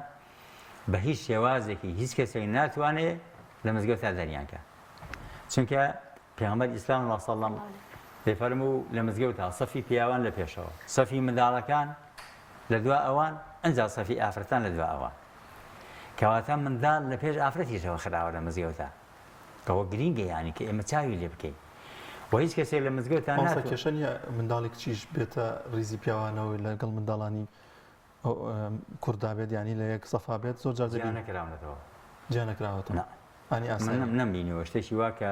بە هیچ شێوازێکی هیچ کەسێک ناتوانێ لە مزگەوتا دەریان کە چونکە پێغەمبەر ئیسلام الله سەڵەم دەیفەرموو لە مزگەوتا سەفی پیاوان لە پێشەوە سەفی منداڵەکان لە دوا ئەوان ئەنجا سەفی ئافرەتان لە دوا ئەوان کەواتە منداڵ لە پێش ئافرەتیشەوە خراوە لە مزگەوتا ئەوە گرینگە یانی کە ئێمە چاوی لێ بکەین و هیچ کەسێک لە مزگەوتا مامۆستا کێشە نییە منداڵی کچیش بێتە ڕیزی پیاوانەوە لەگەڵ منداڵانی کوڕدا بێت یانی لە یەک سەفا بێت زۆر جار جیا نەکراونەتەوە جیا نەکراوەتەوە نا ئانی ئاسایی من نەمبینیوە شتێکی وا کە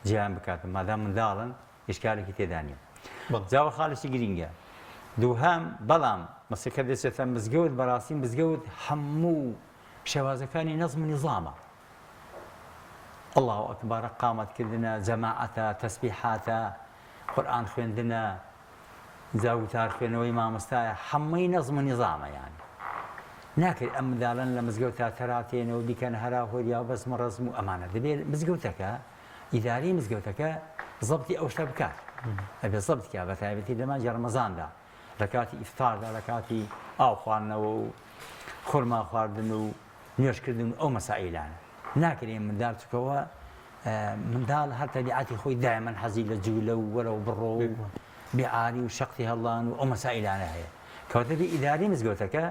جیان بکات مادام منداڵن ئیشکالێکی تێدا نییە بەڵێ. جاوە خاڵێکی گرینگە دووهەم بەڵام مەسەکە دەچێتە مزگەوت بەڕاستی مزگەوت هەموو شێوازەکانی نەزم و نیزامە اللە اکبر قامەت کردنە جەماعەتە تەسبیحاتە. قورئان خوێندنە، جا وتار خوێنەوەی مامۆستایە، حەمەی نەزم و نیزامە یانی ناکرێت ئەم منداڵان لە مزگەوتا تەراتێنەوە بیکەن هەرا هۆریا و بەزم و ڕەزم و ئەمانە. دەبێت مزگەوتەکە، ئیدارەی مزگەوتەکە زەبتی ئەو شتە بکات، ئەبێ زەبت کا بە تایبەتی لە مانگی ڕەمەزاندا لە کاتی ئیفتاردا لە کاتی ئاو خواردنەوە و خورما خواردن و نوێژکردن و ئەو مەسائیلانە. ناکرێ مندال چکەوە منداڵ هەر تەبیعەتی خۆی دایمەن حەزی لە جولە و وەرە و بڕۆ و بێعاری و شەقتی هەڵدان و ئەو مەسائیلانە هەیە. کەواتە بێ ئیدارەی مزگەوتەکە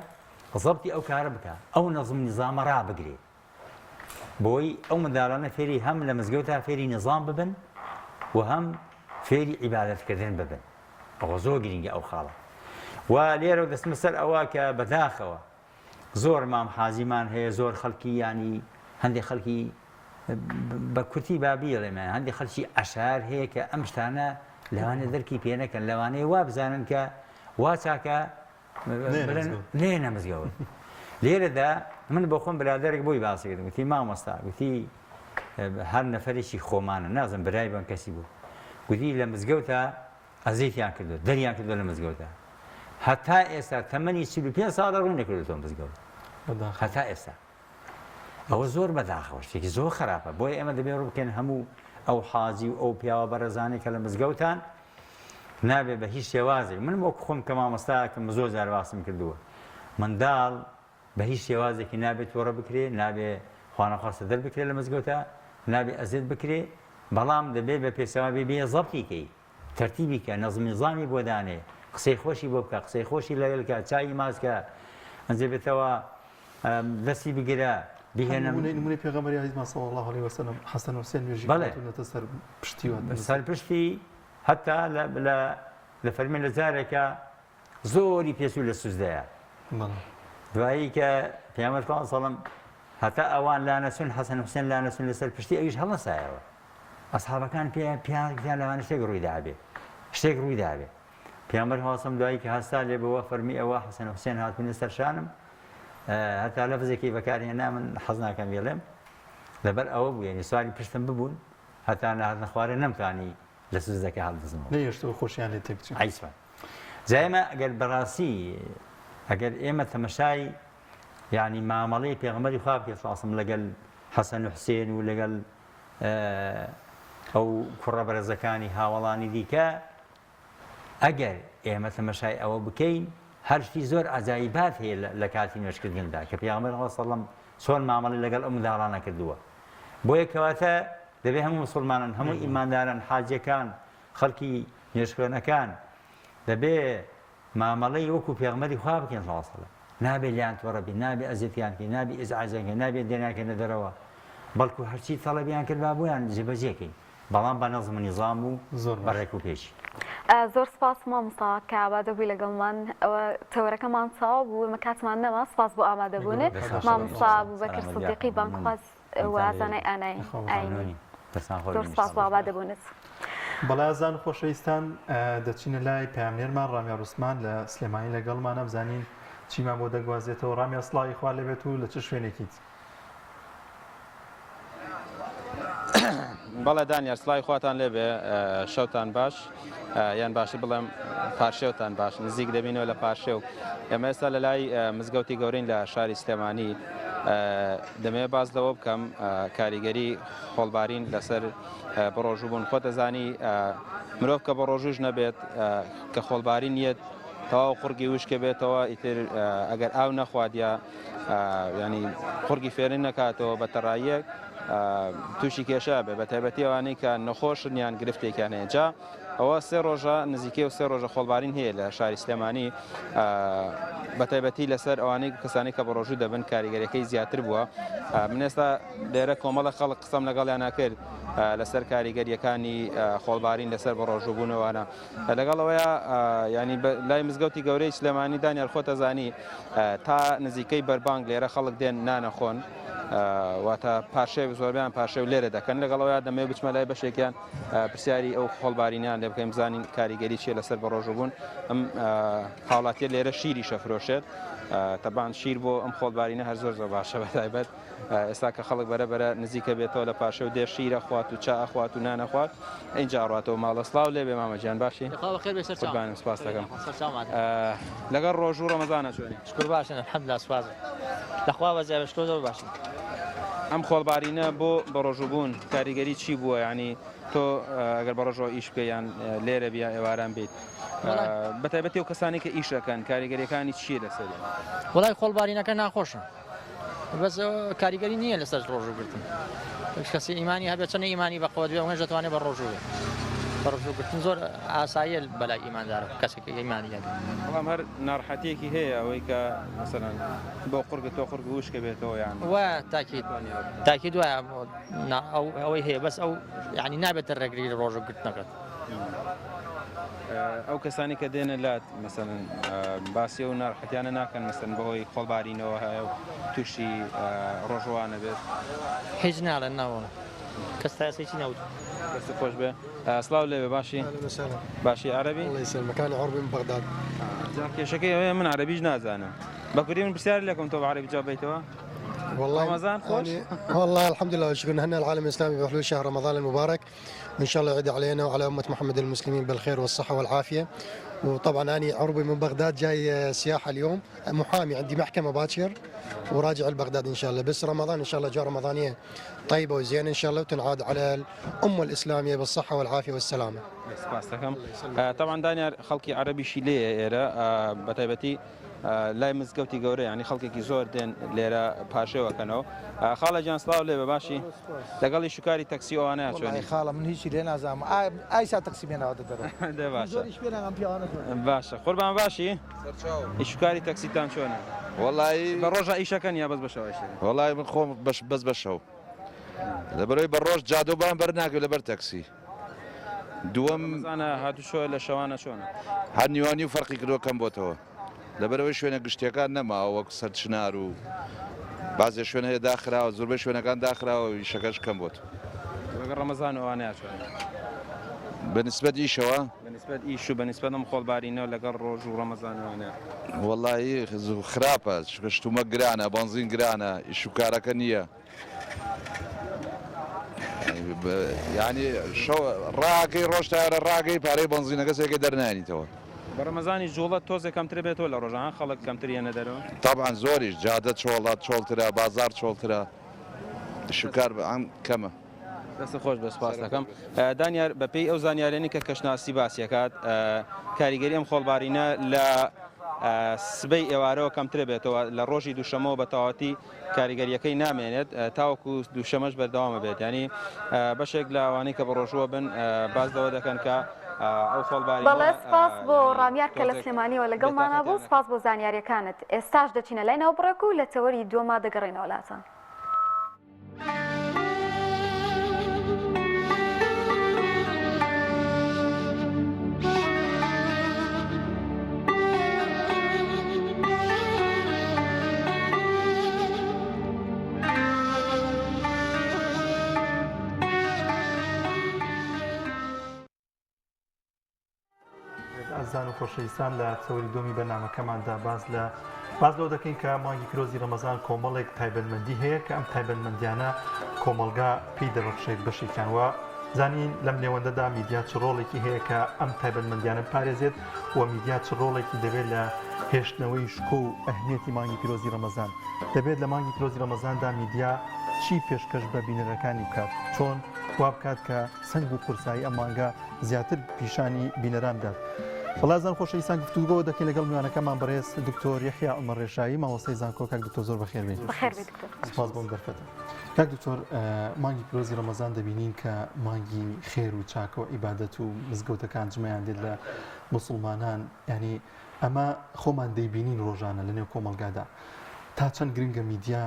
زەبتی ئەو کارە بکا، ئەو نەزم نیزامە ڕابگرێ بۆی ئەو منداڵانە فێری هەم لە مزگەوتا فێری نیزام ببن و هەم فێری عیبادەتکردن ببن. ئەوە زۆر گرینگە ئەو خاڵە. و لێرەوە دەستمە سەر ئەوە کە بەداخەوە زۆر مام حاجیمان هەیە زۆر خەڵکی یانی هەندێک خەڵکی بە کورتی با بیڵێم هەندێک خەڵکی عەشار هەیە کە ئەم شتانە لەوانەیە دەرکی پێ نەکەن لەوانەیە وا بزانن کە وا چاکە نێنە مزگەوت لێرەدا من بۆ خۆم برادەرێک بۆی باسی کردم گوتی مامۆستا گوتی هەر نەفەرێکی خۆمانە نازم برای بەم کەسی بوو گوتی لە مزگەوتە ئەزێتیان کردووە دەریان کردووە لە مزگەوتە هەتا ئێستا تەمەنی 45 ساڵە ڕووی نەکردووەتەوە مزگەوت هەتا ئێستا ئەوە زۆر بەداخەوە شتێکی زۆر خراپە بۆیە ئێمە دەبێ ڕوو بکەین هەموو ئەو حاجی و ئەو پیاوە بەڕێزانەی کە لە مزگەوتان نابێ بە هیچ شێوازێک من وەک خۆم کە مامۆستاکەم زۆر جار باسم کردووە منداڵ بە هیچ شێوازێکی نابێت توڕە بکرێ، نابێ خوانەخواستە دەربکرێ لە مزگەوتا، نابێ ئەزێت بکرێ، بەڵام دەبێ بە پێچەوان بێ بێ زەبتی کەی، تەرتیبی کە، نەزم نیزامی بۆ دانێ، قسەی خۆشی بۆ بکە، قسەی خۆشی لەگەل کە، چاوی ماچ کە، ئەنجێ بێتەوە دەستی بگرە، بیهێنە. نمونەی نمونەی پێغەمبەری عەزیزمان صلی اللە علیە وسلم حەسەن و حوسێن نوێژی بەڵێ. کردوونەتە سەر پشتی و سەر پشتی هەتا لە لە لە فەرمی لە جارێکا زۆری پێچوو لە سوجدەیا دوایی کە پێغەمبەر خوا سەڵم هەتا ئەوان لانەچوون حەسەن حوسێن لانەچوون لەسەر پشتی ئەویش هەڵنەسایەوە ئەسحابەکان پێ پیان لەوانە شتێک ڕووی دابێ شتێک ڕووی دابێ پێغەمبەر خوا سەڵم دوایی کە هەستا لێ بەوە فەرمی ئەوە حەسەن حوسێن هاتوونە سەر شانم هەتا لەفزێکی بەکارهێنا من حەز ناکەم بێڵێم لەبەر ئەوە بوو یعنی سواری پشتم ببوون هەتا نەهاتنە خوارێ نەمتوانی لە سوجدەکە هەڵبزمەوە نەیەشتەوە خۆشیان لێ تێک بچێ عیسمان جا ئێمە ئەگەر بەڕاستی ئەگەر ئێمە تەمەشای یعنی مامەڵەی پێغەمبەری خوا بکەین صلی الله لەگەل حەسەن و حسێن و لەگەل ئەو کوڕە بەرزەکانی هاوەڵانی دیکە ئەگەر ئێمە تەمەشای ئەوە بکەین هەر شتی زۆر عەجایبات هەیە لە کاتی نوێژکردندا کە پێغەمبەر خوا صلی الله چۆن مامەڵەی لەگەڵ ئەو منداڵانە کردووە بۆیە کەواتە دەبێ هەموو مسلمانان هەموو ئیمانداران حاجیەکان خەڵکی نوێژخوێنەکان دەبێ مامەڵەی وەکو پێغەمبەری خوا بکەین صلی اللە علیە وسلم نابێ لێیان توڕە بین نابێ ئەزیەتیان بکەین نابێ ئیزعاجیان کەین نابێ دەریان کەینە دەرەوە بەڵکو هەرچی تەڵەبیان کرد با بۆیان جێبەجێ کەین بەڵام بە نەزم و نیزام و زۆر بە باش. ڕێک و پێکی. زۆر سپاس مامۆستا کە ئامادە بووی لەگەڵمان ئەوە تەوەرەکەمان تەواو بوو ئێمە کاتمان نەما سپاس بۆ ئامادەبوونت مامۆستا ئەبوبەکر سدیقی بانگخواز و زانای ئانای ئاینی زۆر سپاس بۆ ئامادەبوونت. بەڵێ ئازان و خۆشەویستان دەچینە لای پەیامنێرمان ڕامیار عوسمان لە سلێمانی لەگەڵمانە بزانین چیمان بۆ دەگوازێتەوە ڕامیار سڵاوی خوا لێبێت و لە چ شوێنێکیت؟ بەڵێ دانیار سڵاوی خواتان لێبێ شەوتان باش یان باشتر بڵێم پارشێوتان باش نزیک دەبینەوە لە پارشێو ئێمە ئێستا لە لای مزگەوتی گەورەین لە شاری سلێمانی دەمەوێت باس لەوە بکەم کاریگەری خۆڵبارین لەسەر بەڕۆژوو بوون خۆت دەزانی مرۆڤ کە بە ڕۆژوش نەبێت کە خۆڵبارین یەت تەواو قوڕگی وشکە بێتەوە ئیتر ئەگەر ئاو نەخوات یا ینی قوڕگی فێرن نەکاتەوە بە تەڕاییەک تووشی کێشە بێ بە تایبەتی ئەوانەی کە نەخۆشن یان گرفتێکیان هەیە جا ئەوە سێ ڕۆژە نزیکەی و سێ ڕۆژە خۆڵبارین هەیە لە شاری سلێمانی بە تایبەتی لەسەر ئەوانەی کەسانی کە بە ڕۆژوو دەبن کاریگەریەکەی زیاتر بووە من ئێستا لێرە کۆمەڵە خەڵک قسەم لەگەڵیانە کرد لەسەر کاریگەریەکانی خۆڵبارین لەسەر بە ڕۆژووبوونەوەە لەگەڵ ئەوەیە ینی لای مزگەوتی گەورەی سلێمانی دانیار خۆتە زانی تا نزیکەی بەربانگ لێرە خەڵک دێن نانەخۆن واتە پارشێو زۆربیان پارشێو لێرە دەکەن لەگەڵەوەیا دەمەوێت بچمە لای بەشێکیان پرسیاری ئەو خۆڵبارینیان لێ بکەین بزانین کاریگەری چیە لەسەر بەڕۆژووبوون ئەم هاوڵاتیە لێرە شیری شەفرۆشێت. تەبان شیر بۆ ئەم خۆڵبارینە هەر زۆر زۆر باشە بە تایبەت ئێستا کە خەڵک بەرە بەرە نزیکە بێتەوە لە پارشێو دێ شیرە خوات و چا ئەخوات و نان ئەخوات ئینجا ئەڕاتەوە ماڵە سڵاو لێ بێ مامە گیان باشی خوا بەخێر بێ سەرچاوم قوربانم سپاس دەکەم سەرچاومان لەگەڵ ڕۆژوو ڕەمەزانە چۆنی شکر باشن الحمدلله سپاس لەخوا بەزیاد بێ شکر زۆر باشن ئەم خۆڵبارینە بۆ بەڕۆژوو بوون کاریگەری چی بووە یعنی تۆ ئەگەر بەڕۆژەوە ئیش بکەی یان لێرە بیا ئێواران بیت بە تایبەتی ئەو کەسانی کە ئیش ئەکەن کاریگەریەکانی چییە لەسەریان؟ وەڵای خۆڵبارینەکە ناخۆشە بەس کاریگەری نییە لەسەر ڕۆژوو گرتن کەسی ئیمانی هەبێت چەند ئیمانی بەقوت بێ ئەوەش دەتوانێت بە ڕۆژوو بێت بە ڕۆژوو گرتن زۆر ئاساییە بەلای ئیماندارە کەسێک ئیمانی هەبێت بەڵام هەر ناڕەحەتیەکی هەیە ئەوەی کە مەسەلەن بۆ قوڕگە تۆ قوڕگ وشکە بێتەوە یان وایە تاکید تاکید وایە ئەوەی هەیە بەس ئەو یعنی نابێتە ڕێگری ڕۆژوو گرتنەکەت. ئەو کەسانی کە دێنە لات مەسەلەن باسی ئەو ناڕەحەتیانە ناکەن مەسەلەن بەهۆی خۆڵبارینەوە هەیە و تووشی ڕۆژوانە بێت؟ هیچ ناڵێن ناوەڵا کەس تا ئێستا هیچی نەوتووە. دەست خۆش بێ سڵاو لێبێ باشی باشی عەرەبی؟ الله يسلمك انا عربي من بغداد. جا کێشەکەی ئەوەیە من عەرەبیش نازانم بە کوردی من پرسیار لێکم تۆ بە عەرەبی جواب بەیتەوە؟ والله رمضان خوش؟ والله الحمد لله والشكر نهنئ العالم الاسلامي بحلول شهر رمضان المبارك وان شاء الله يعيد علينا وعلى امه محمد المسلمين بالخير والصحه والعافيه وطبعا انا عربي من بغداد جاي سياحه اليوم محامي عندي محكمه باكر وراجع لبغداد ان شاء الله بس رمضان ان شاء الله اجواء رمضانيه طيبه وزينه ان شاء الله وتنعاد على الامه الاسلاميه بالصحه والعافيه والسلامه. سپاس دەکەم تەبعەن دانیار خەڵکی عەرەبیشی لێیە ئێرە بەتایبەتی لای مزگەوتی گەورە ینی خەڵکێکی زۆر دێن لێرە پاشێوەکەنەوە خاڵە گیان سڵاو لێ بە باشی لەگەڵی شوکاری تەکسی ئەوانە چۆنی خاڵە من هیچی لێ نازانم ئایسا تەکسی بێناوەتە دەرەوە دێ باشە باشە قوربان باشی ئیشکاری تەکسیتان چۆنە وەڵی بە ڕۆژە ئیشەکەن یا بەس بە شەوە ئیشەکەن وەڵی من خۆم بەش بەس بە شەو لەبەرەوەی بە ڕۆژ جادۆبان بەر ناکەوێت لەبەر تەکسی دووەم ڕەمەزانە هاتوچۆ لە شەوانە چۆنە؟ هەر نیوانیو فەرقی کردوە کەم بۆتەوە لەبەرئەوەی شوێنە گشتیەکان نەماوە وەک سەرچنار و بازێ شوێن هەیە داخراوە زۆربەی شوێنەکان داخراوە و ئیشەکەش کەم بۆتەوە. لەگەڵ ڕەمەزان و ئەوانەیا چۆنە؟ بە نسبەت ئیشەوە؟ بە نسبەت ئیش و بە نسبەت ئەم خۆڵبارینەوە لەگەڵ ڕۆژ و ڕەمەزان و ئەوانەیا. وەڵایی خراپە چونکە شتومەک گرانە بەنزین گرانە ئیش و کارەکە نییە. یانی شەو ڕاکەی ڕۆژ تارە ڕاگەی پارەی بەنزینەکە سێکە دەرنانیتەوە. بە ڕەمەزانی جوڵە تۆزێ کەمتر بێتەوە لە ڕۆژان خەڵک کەمتر یەنە دەرەوە؟ تەبعەن زۆریش جادە چۆڵە چۆڵترە بازاڕ چۆڵترە شوکار ئەم کەمە. دەستت خۆش بێت سوپاست دەکەم. دانیار بەپێی ئەو زانیاریانەی کە کەشناسی باسی ئەکات کاریگەری ئەم خۆڵبارینە لە سبەی ئێوارەوە کەمترە بێتەوە لە ڕۆژی دووشەمەوە بە تەواوەتی کاریگەریەکەی نامێنێت تاوەکو دووشەمەش بەردەوامە بێت ینی بەشێک لە ئەوانەی کە بەڕۆژووە بن باس لەوە دەکەن کە ئەو خۆڵبارینە بەڵێ سپاس بۆ ڕامیار کە لە سلێمانیەوە لەگەڵمانا بوو سپاس بۆ زانیاریەکانت ئێستاش دەچینە لای ناوبڕێک و لە تەوەری دووەما دەگەڕێینەوە لاتان. ئازیزان و خۆشەویستان لە تەوەری دووەمی بەرنامەکەماندا باس لە باس لەوە دەکەین کە مانگی پیرۆزی ڕەمەزان کۆمەڵێک تایبەتمەندی هەیە کە ئەم تایبەتمەندیانە کۆمەڵگا پێی دەبەخشێت بەشێکیان وە زانین لەم نێوەندەدا میدیا چ ڕۆڵێکی هەیە کە ئەم تایبەتمەندیانە بپارێزێت و میدیا چ ڕۆڵێکی دەبێت لە هێشتنەوەی شکۆ و ئەهمیەتی مانگی پیرۆزی ڕەمەزان دەبێت لە مانگی پیرۆزی ڕەمەزاندا میدیا چی پێشکەش بە بینەرەکانی بکات چۆن وا بکات کە سەنگ و قورسایی ئەم مانگە زیاتر پیشانی بینەران بدات. بەڵێزان خۆشەویستان گفتوگۆ دەکەین لەگەڵ میوانەکەمان بەڕێز دکتۆر یەحیا عومەر ڕێشاوی مامۆستای زانکۆ کاک دکتۆر زۆر بەخێر بێی. بەخێر بێی دکتۆر. سپاس بۆ ئەم دەرفەتە. کاک دکتۆر مانگی پیرۆزی ڕەمەزان دەبینین کە مانگی خێر و چاکە و عیبادەت و مزگەوتەکان جمەیان دێت لە موسڵمانان یانی ئەمە خۆمان دەیبینین ڕۆژانە لەنێو کۆمەڵگادا تا چەند گرنگە میدیا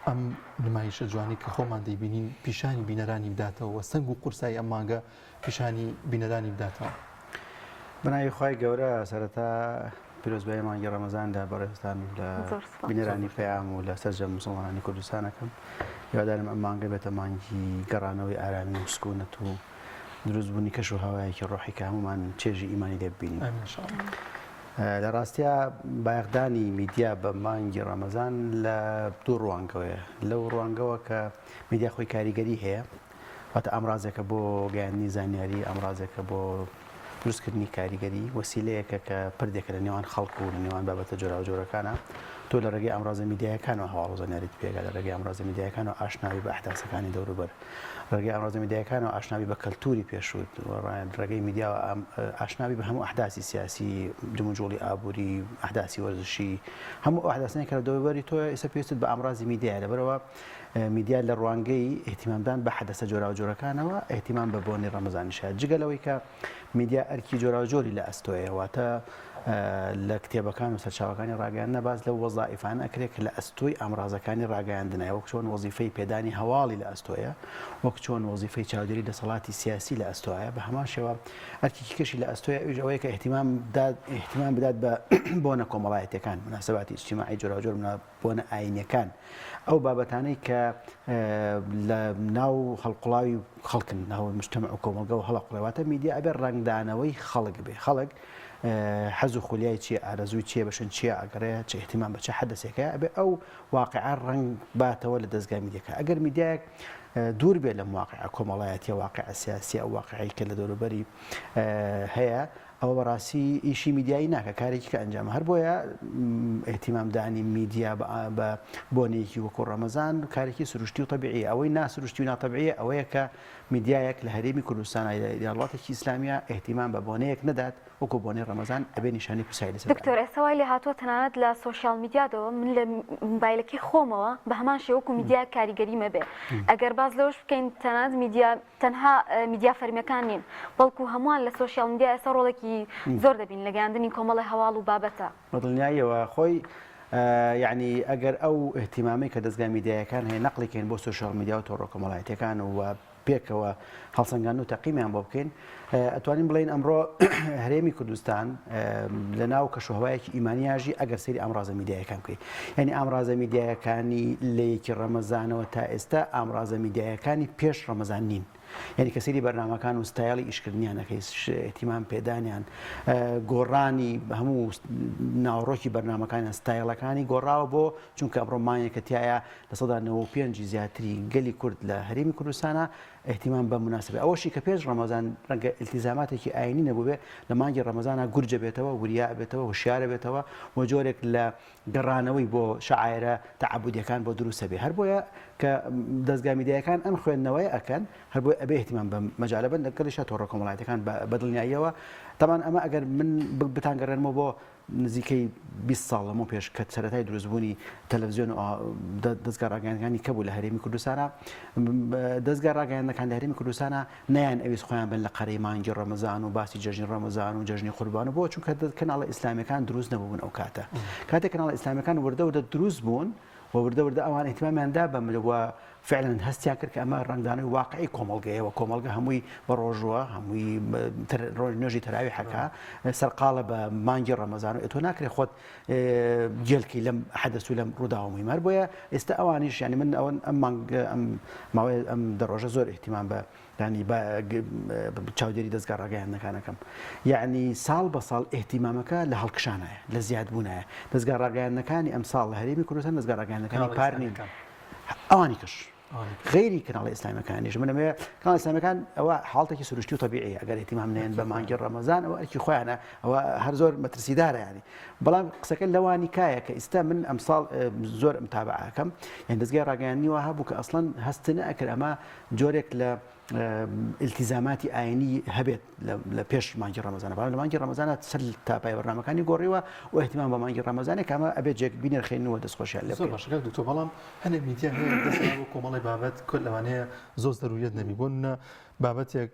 ئەم نمایشە جوانەی کە خۆمان دەیبینین پیشانی بینەرانی بداتەوە و سەنگ و قورسایی ئەم مانگە پیشانی بینەرانی بداتەوە. بەناوی خوای گەورە سەرەتا پیرۆزبایی مانگی ڕەمەزان لە بەڕێزتان و لە بینەرانی پەیام و لە سەرجەم موسڵمانانی کوردستان ئەکەم. هیوادارم ئەم مانگە بێتە مانگی گەڕانەوەی ئارامی و سکونەت و دروستبوونی کەش و هەوایەکی ڕۆحی کە هەموومان چێژی ئیمانی لێ ببینین. ئامین ان شاء اللە. لە ڕاستیا بایەخدانی میدیا بە مانگی ڕەمەزان لە دوو ڕوانگەوەیە، لەو ڕوانگەوە کە میدیا خۆی کاریگەری هەیە، واتە ئامرازێکە بۆ گەیاندنی زانیاری، ئامرازێکە بۆ دروستکردنی کاریگەری، وەسیلەیەکە کە پردێکە لە نێوان خەڵک و لە نێوان بابەتە جۆراوجۆرەکانە. تۆ لە ڕێگەی ئامرازە میدیایەکانەوە هەواڵ و زانیاریت پێگا، لە ڕێگەی ئامرازە میدیایەکانەوە ئاشناوی بە ئەحداسەکانی دەوروبەر. ڕێگەی ئامرازە میدیایەکانەوە ئاشنابی بە کەلتوری پێشووت و ڕێگەی میدیاوە ئاشنابی بە هەموو ئەحداسی سیاسی، جموجوڵی ئابووری، ئەحداسی وەرزشی، هەموو ئەو ئەحداسانەی کە لە دەوروبەری تۆیە ئێستا پێویستت بە ئامرازی میدیایە. لەبەرئەوە میدیا لە ڕوانگەی ئیهتیمامدان بە حەدەسە جۆراوجۆرەکانەوە ئیهتیمام بە بۆنەی ڕەمەزانیش هەیە. جگە لەوەی کە میدیا ئەرکی جۆراوجۆری لە ئەستۆیە، واتە لە کتێبەکان و سەرچاوەکانی ڕاگەیاندنە باس لەو وەزائیفانە ئەکرێت کە لە ئەستۆی ئامرازەکانی ڕاگەیاندنە، وەک چۆن وەزیفەی پێدانی هەواڵی لە ئەستۆیە، وەک چۆن وەزیفەی چاودێری دەسەڵاتی سیاسی لە ئەستۆیە، بە هەمان شێوە ئەرکێکی کەشی لە ئەستۆیە ئەویش ئەوەیە کە ئیهتیمام ئیهتیمام بدات بە بۆنە کۆمەڵایەتیەکان، موناسباتی ئیجتیماعی جۆراوجۆر، بۆنە ئایینیەکان، ئەو بابەتانەی کە لە ناو هەڵقوڵاوی خەڵکن، ناو مجتەمع و کۆمەڵگە و هەڵەقوڵێ، واتە میدیا ئەبێ ڕەنگدانەوەی خەڵک بێ، خەڵک حەز و خولیای چییە، ئارەزووی چییە، بە شوێن چیا ئەگەڕێ، چ ئیهتیمام بە چ حەدەسێکە، ئەبێ ئەو واقیعە ڕەنگ باتەوە لە دەزگای میدیاکە. ئەگەر میدیایەک دوور بێ لەم واقیعە کۆمەڵایەتیە، واقیعە سیاسیە، ئەو واقیعەی کە لە دەوروبەری هەیە، ئەوە بەڕاستی ئیشی میدیایی ناکا، کارێکی کە ئەنجامە. هەر بۆیە ئیهتیمامدانی میدیا بە بۆنەیەکی وەکوو ڕەمەزان کارێکی سروشتی و تەبیعیە. ئەوەی ناسروشتی و ناتەبیعیە ئەوەیە کە میدیایەک لە هەرێمی کوردستانا یا وڵاتێکی ئیسلامییا ئیهتیمام بە بۆنەیەک نەدات وەکوو بۆنەی ڕەمەزان ئەبێ نیشانەی پرسیاری لەسەر دکتۆر دانرێت. ئێستا وای لێهاتووە تەنانەت لە سۆشیال میدیادەوە من لە مبایلەکەی خۆمەوە بە هەمان شێوە وەکوو میدیایەک کاریگەریم ئەبێ. ئەگەر باس لەوەش بکەین تەنانەت میدیا تەنها میدیا فەرمیەکان نین بەڵکو هەمووان لە سۆشیال میدیا ئێستا ڕۆڵێکی زۆر دەبین لە گەیاندنی کۆمەڵی هەواڵ و بابەتە. بە دڵنیاییەوە خۆی یەعنی ئەگەر ئەو ئیهتیمامەی کە دەزگا میدیایەکان هەیە نەقلی کەین بۆ سۆشیال میدیا و تۆڕە کۆمەڵایەتیەکان و پێکەوە هەڵسەنگاندن و تەقیمیان بۆ بکەین ئەتوانین بڵێین ئەمڕۆ هەرێمی کوردستان لە ناو کەشوهەوایەکی ئیمانیاژی ئەگەر سەیری ئامرازە میدیایەکان بکەیت یعنی ئامرازە میدیایەکانی لە یەکی ڕەمەزانەوە تا ئێستا ئامرازە میدیایەکانی پێش ڕەمەزان نین یعنی کە سەیری بەرنامەکان و ستایلی ئیشکردنیان ئەکەی ئیهتیمام پێدانیان گۆڕانی هەموو ناوەڕۆکی بەرنامەکانیان ستایلەکانی گۆڕاوە بۆ چونکە ئەمڕۆ مانگێکە تایە 95% زیاتری گەلی کورد لە هەرێمی کوردستانە ئیهتیمام بە موناسبە ئەوەشی کە پێش ڕەمەزان ڕەنگە ئیلتیزاماتێکی ئاینی نەبووبێ لە مانگی ڕەمەزانا گورج ئەبێتەوە وریا ئەبێتەوە هوشیار ئەبێتەوە و جۆرێک لە گەڕانەوەی بۆ شەعایرە تەعەبودیەکان بۆ دروست ئەبێ هەر بۆیە کە دەزگا میدیایەکان ئەم خوێندنەوەیە ئەکەن هەر بۆیە ئەبێ ئیهتیمام بەم مەجالە بن لەگەڵیشا تۆڕە کۆمەڵایەتیەکان بە دڵنیاییەوە تەبعەن ئەمە ئەگەر من بتانگەڕێنمەوە بۆ نزیکەی 20 ساڵ لەمەو پێش کە سەرەتای دروستبوونی تەلەڤزیۆن و دەزگا ڕاگەیاندنەکانی کە بوو لە هەرێمی کوردستانە دەزگا ڕاگەیاندنەکان لە هەرێمی کوردستانە نەیان ئەویست خۆیان بن لە قەرەی مانگی ڕەمەزان و باسی جەژنی ڕەمەزان و جەژنی قوربان و بۆ چونکە کەناڵە ئیسلامیەکان دروست نەبوون ئەو کاتە کاتێک کەناڵە ئیسلامیەکان وردە وردە دروست بوون و وردە وردە ئەوان ئیهتیمامیان دا بە مل و فعلا هەستیان کرد کە ئەمە ڕەنگدانەوەی واقعی کۆمەڵگەیە و کۆمەڵگە هەمووی بە ڕۆژووە هەمووی ڕۆژ نوێژی تەراویحەکە سەرقاڵە بە مانگی ڕەمەزان و تۆ ناکرێ خۆت گێلکی لەم حەدەس و لەم ڕووداوە مهمە هەر بۆیە ئێستا ئەوانیش یعنی من ئەوەن ئەم مانگ ئەم ماوەی ئەم دە ڕۆژە زۆر ئیهتیمام بە یانی بە چاودێری دەزگا ڕاگەیاندنەکان ئەکەم یەعنی ساڵ بە ساڵ ئیهتیمامەکە لە هەڵکشانایە لە زیادبوونایە دەزگا ڕاگەیاندنەکانی ئەمساڵ لە هەرێمی کوردستان دەزگا ڕاگەیاندنەکانی پار نین ئەوانی کەش غەیری کەناڵی ئیسلامیەکانیش من ئەمەوێ کەناڵی ئیسلامیەکان ئەوە حاڵتێکی سروشتی و تەبیعیە ئەگەر ئیهتیمام نەیەن بە مانگی ڕەمەزان ئەوە ئەرکی خۆیانە ئەوە هەر زۆر مەترسیدارە یانی بەڵام قسەکە لەوانی کایە کە ئیستا من ئەمساڵ زۆر متابعەکەم یان دەزگای ڕاگەیاندنی وا هەبوو کە ئەسڵەن هەست نەئەکرد ئەمە جۆرێک لە ئیلتیزاماتی ئاینی هەبێت لە پێش مانگی ڕەمەزانە بەڵام لە مانگی ڕەمەزانە سەر تاپای بەرنامەکانی گۆڕیوە و ئیهتیمام بە مانگی ڕەمەزانێک کە ئەمە ئەبێت جێک بینرخێنن و دەستخۆشیان لێ زۆر بکەین. باشە کاک دکتۆر بەڵام هەنێک میدیا هەیە دەستیان بۆ کۆمەڵی بابەت کە لەوانەیە زۆر زەروریەت نەبی بۆ نمونە بابەتێک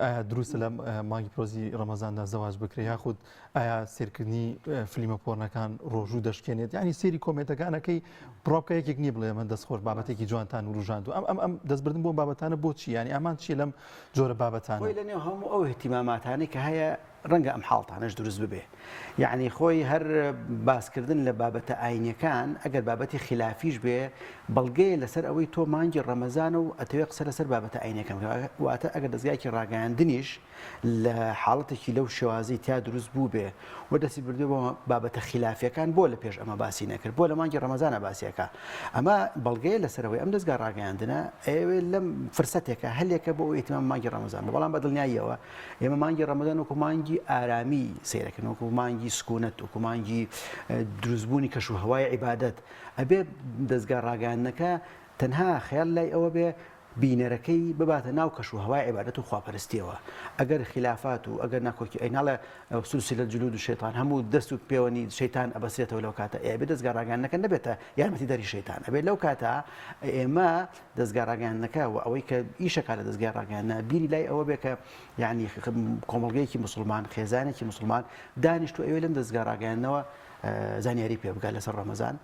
ئایا دروستە لە مانگی پیرۆزی ڕەمەزاندا زەواج بکرێ یاخود ئایا سێرکردنی فلیمە پۆرنەکان ڕۆژوو دەشکێنێت یعنی سێری کۆمێنتەکانەکەی بڕاوکە یەکێک نییە بڵێ من دەست خۆش بابەتێکی جوانتان وروژاند و ئەم ئەم ئەم دەستبردن بۆ بابەتانە بۆچی یعنی ئامان چیە لەم جۆرە بابەتانە خۆی لەنێو هەموو ئەو اهتیماماتانەی کە هەیە. ڕەنگە ئەم حاڵتانەش دروست ببێ یەعنی خۆی هەر باسکردن لە بابەتە ئاینیەکان ئەگەر بابەتی خلافیش بێ بەڵگەیە لەسەر ئەوەی تۆ مانگی ڕەمەزانە و ئەتەوێ قسە لەسەر بابەتە ئاینەکان واتە ئەگەر دەزگایەکی ڕاگەیاندنیش لە حاڵەتێکی لەو شێوازەی تیا دروست بوو بێ و دەستی بردووە بۆ بابەتە خلافیەکان بۆ لە پێش ئەمە باسی نەکرد بۆ لە مانگی ڕەمەزانە باسیەکە ئەمە بەڵگەیە لەسەرەوەی ئەم دەزگا ڕاگەیاندنە ئەوێ لەم فرسەتێکە هەلێکە بۆ ئەوەی ئیهتیمام مانگی ڕەمەزان بە بەڵام بە دڵنیاییەوە ئێمە مانگی ڕەمەزان وەکو مانگی ئارامی سەیرەکەن وەکو مانگی سکونەت وەکو مانگی دروستبوونی کەش و هەوای عیبادەت ئەبێ دەزگا ڕاگەیاندنەکە تەنها خەیاڵ لای ئەوە بێ بینەرەکەی بباتە ناو کەش و هەوای عیبادەت و خواپەرستیەوە ئەگەر خلافات و ئەگەر ناکۆکی ئەی ناڵێ سلسلە جلود شەیتان هەموو دەست و پێوەنی شەیتان ئەبەسرێتەوە لەو کاتە ئێ ئەبێ دەزگا ڕاگەیاندنەکە نەبێتە یارمەتی دەری شەیتان ئەبێ لەو کاتە ئێمە دەزگا ڕاگەیاندنەکە و ئەوەی کە ئیشەکە لە دەزگای ڕاگەیاندنە بیری لای ئەوە بێ کە یعنی کۆمەڵگەیەکی مسلمان خێزانێکی مسلمان دانیشتو ئەوێ لەم دەزگا ڕاگەیاندنەوە زانیاری پێ بگات لەسەر ڕەمەزان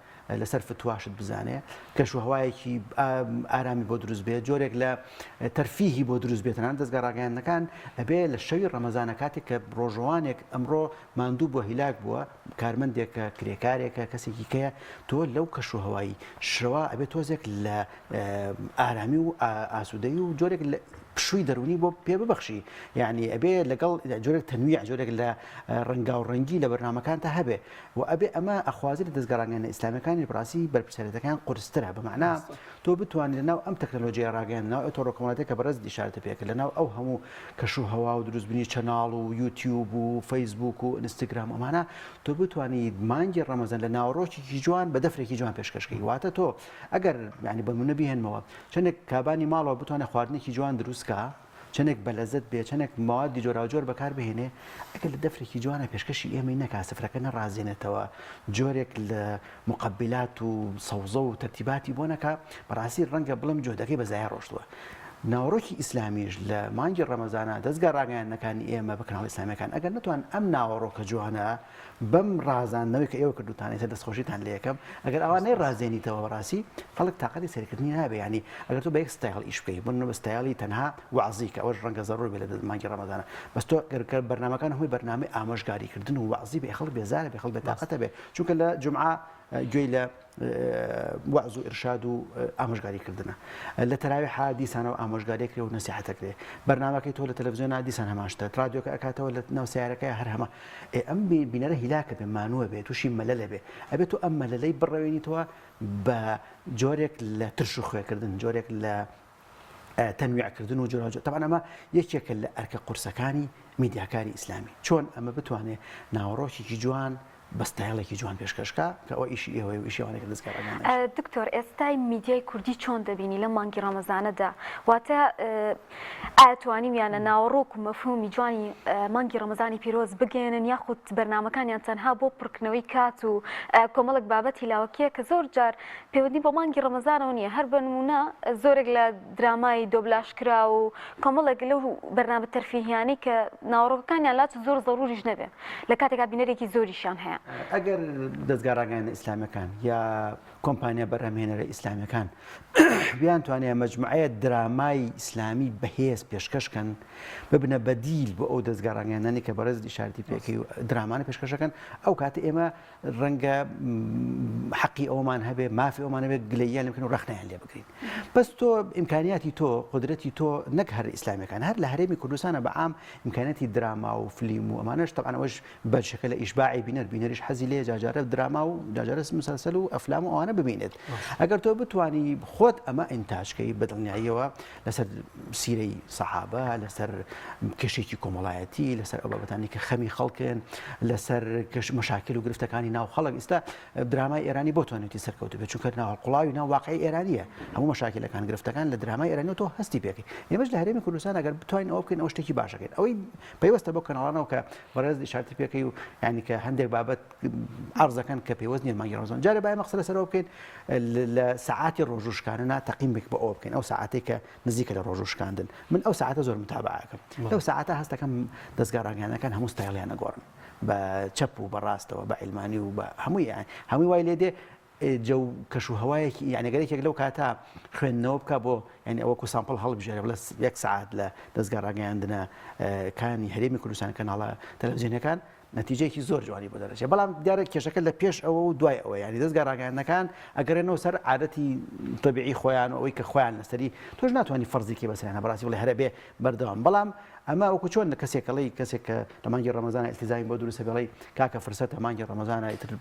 لەسەر فتواشت بزانێ کەش و هەوایەکی ئارامی بۆ دروست بێت جۆرێک لە تەرفیهی بۆ دروست بێت تەنانەت دەزگا ڕاگەیاندنەکان ئەبێ لە شەوی ڕەمەزانە کاتێک کە ڕۆژەوانێک ئەمڕۆ ماندوو بووە هیلاک بووە کارمەندێکە کرێکارێکە کەسێکی کەیە تۆ لەو کەش و هەوای شەوە ئەبێ تۆزێک لە ئارامی و ئاسوودەی و جۆرێک لە پشووی دەروونی بۆ پێ ببەخشی یعنی ئەبێ لەگەڵ جۆرێک تەنویع جۆرێک لە ڕەنگاو ڕەنگی لە بەرنامەکانتا هەبێ و ئەبێ ئەمە ئەخوازێ لە دەزگا ڕاگەیاندنە ئیسلامیەکانیش بەڕاستی بەرپرسیارێتەکەیان قورسترە بە مەعنا تۆ بتوانیت لەناو ئەم تەکنەلۆژیای ڕاگەیاندن لەناو ئەو تۆڕە کۆمەڵایەتیە کە بەڕێزت ئیشارەتت پێ کرد لەناو ئەو هەموو کەش و هەوا و دروستبوونی channel و یوتیوب و فەیسبوک و ئینستاگرام و ئەمانە تۆ بتوانیت مانگی ڕەمەزان لە ناوەڕۆکێکی جوان بە دەفرێکی جوان پێشکەش کەی واتە تۆ ئەگەر یانی بە نمونە بیهێنمەوە چەندێک کابانی ماڵەوە بتوانێت خواردنێکی جوان دروست کا چەنێک بەلەزەت بێ، چەنێک مەوادی جۆراوجۆر بەکار بهێنێ، ئەگەر لە دەفرێکی جوانا پێشکەشی ئێمەی نەکا، سفرەکە نەڕازێنێتەوە، جۆرێک لە موقەبیلات و سەوزە و تەرتیباتی بۆ نەکا، بەڕاستی ڕەنگە بڵێم جوهدەکەی بە زایە ڕۆشتووە. ناوەڕۆکی ئیسلامیش لە مانگی ڕەمەزانا دەزگا ڕاگەیاندنەکانی ئێمە بە کەناڵە ئیسلامییەکان ئەگەر نەتوان ئەم ناوەڕۆکە جوانە بەم ڕازاندنەوەی کە ئێوە کردوتانە ئێستا دەستخۆشیتان لێ یەکەم ئەگەر ئەوە نەیڕازێنیتەوە بەڕاستی خەڵک تاقەتی سەیرکردنی نابێ یانی ئەگەر تۆ بە یەک ستایل ئیش بکەی بۆ نمونە بە ستایلی تەنها وەعزی کە ئەوەش ڕەنگە زەڕوور بێ لە مانگی ڕەمەزانە بەس تۆ گەر کە بەرنامەکان هەمووی بەرنامەی ئامۆژگاریکردن و وەعزی بێ خەڵک بێزارە بێ خەڵک بێتاقەتە بێ چونکە لە جومعە گوێی لە وەعز و ئیرشاد و ئامۆژگاری کردنە لە تەراویحا دیسانەوە ئامۆژگاری کرێ و نەسیحەتە کرێ بەرنامەکەی تۆ لە تەلەڤزیۆنا دیسان هەمان شتە رادیۆکە ئەکاتەوە لە ناو سیارەکە هەر هەمە ئێ ئەم بینەرە هیلاکە بێ مانووە بێ تووشی مەلەلە بێ ئەبێت تۆ ئەم مەلەلەی بڕەوێنیتەوە بە جۆرێک لە ترش و خوێکردن جۆرێک لە تەنویعکردن و جۆراوجۆر تەبعەن ئەمە یەکێکە لە ئەرکە قورسەکانی میدیاکاری ئیسلامی چۆن ئەمە بتوانێ ناوەڕۆکێکی جوان بە ستایڵێکی جوان پێشکەش کا کە ئەوە ئیشی ئێوەیە و ئیشی ئەوانەیە کە دەزگای ڕاگەیاندنیش. دکتۆر ئێستای میدیای کوردی چۆن دەبینی لەم مانگی ڕەمەزانەدا واتە ئایا توانیویانە ناوەڕۆک و مەفهومی جوانی مانگی ڕەمەزانی پیرۆز بگەیەنن یاخود بەرنامەکانیان تەنها بۆ پڕکردنەوەی کات و کۆمەڵێک بابەتی لاوەکیە کە زۆر جار پەیوەندی بە مانگی ڕەمەزانەوە نییە هەر بە نموونە زۆرێک لە درامای دۆبلاژکراو و کۆمەڵێک لەو بەرنامە تەرفیهیانەی کە ناوەڕۆکەکانیان لاچ زۆر زەروریش نەبێ لە کاتێکا بینەرێکی زۆریشیان هەیە. ئەگەر دەزگا ڕاگەیاندنە ئیسلامیەکان یا کۆمپانیا بەرهەمهێنەرە ئیسلامیەکان بیانتوانێ مەجموعەیە درامای ئیسلامی بەهێز پێشکەش کەن ببنە بەدیل بۆ ئەو دەزگا ڕاگەیاندنانەی کە بەڕێزت ئیشارەتی پێکەی و درامانە پێشکەشەکەن ئەو کاتە ئێمە ڕەنگە حەقی ئەومان هەبێ مافی ئەومان هەبێ گلەییان لێ بکەین و ڕەخنەیان لێ بگرین بەس تۆ ئیمکانیاتی تۆ قودرەتی تۆ نەک هەر ئیسلامیەکان هەر لە هەرێمی کوردستانە بە عام ئیمکانیاتی دراما و فلیم و ئەمانەش تەبعەن ئەوەش بەشەکە لە ئیشباعی بینەر بینەریش حەزی لێ جاجارە دراما و جاجارە مسلسل و ئەفلام و ئەوانە ببینێت ئەگەر تۆ بتانی خۆت ئەمە ئینتاجکەی بەدڵنیاییەوە لەسەر سیرەی سەحابە، لەسەر کێشێکی کۆمەڵایەتی، لەسەر ئەو بابەتانی کە خەمی خەڵکن، لەسەر کەش مەشاکل و گرفتەکانی ناو خەڵک. ئیستا درامای ئێرانی بۆ توانێتی سەرکەوتو بێت چونکە ناوهەڵقوڵاوی ناو واقعی ئێرانیە. هەموو مەشاکلەکان گرفتەکان لە درامای ئێرانی تۆ هەستی پێکەی. ئێمەش لە هەرێمی کوردستان ئەگەر بتوانین ئەوە بکەین ئەوە شتێکی باشەکەین. ئەوەی پەیوەستە بەو کەناڵانەوە کە بەڕێز ئیشارەتی پێکەی و یعنی کە هەندێک بابەت عەرزەکەن کە پەیوەست نیە مانگی ڕەمەزان جارێ با ئێمە قسە لەسەر ئەوە بکەین لە سەعاتی ڕۆژوو شکاندنا تەقیم بک بە ئەوە بکەین ئەو سەعاتەی کە نزیکە لە ڕۆژوو شکاندن من ئەو سەعاتە زۆر متابعەکەم لەو سەعاتە هەستەکەم دەزگا ڕاگەیاندنەکان هەموو ستایڵیان ئەگۆڕن بە چەپ و بە ڕاستەوە بە عیلمانی و بە هەمووی هەمووی وای لێ دێ. جەو کەش و هەوایەکی یعنی گەر یەکێک لەو کاتە خوێندنەوە بکە بۆ یعنی ئەوەکو sample هەڵبژێرە بڵێ یەک سەعات لە دەزگا ڕاگەیاندنە کانی هەرێمی کوردستان کەناڵە تەلەڤزیۆنەکان نەتیجەیەکی زۆر جوانی بۆ دەرەچێت بەڵام دیارە کێشەکە لە پێش ئەوە و دوای ئەوە یعنی دەزگا ڕاگەیاندنەکان ئەگەرێنەوە سەر عادەتی تەبیعی خۆیان و ئەوەی کە خۆیان لەسەری تۆش ناتوانانی فەرزێکی بەسەریانە بەڕاستی بڵێ هەرە بێ بەردەوام بەڵام ئەمە وەکو چۆن کەسێک ئەڵێی کەسێک کە لە مانگی ڕەمەزانە ئیلتیزامی بۆ دروستە بێ ئەڵێی کاکە فرسەتە مانگی ڕەمەزانە ئیتر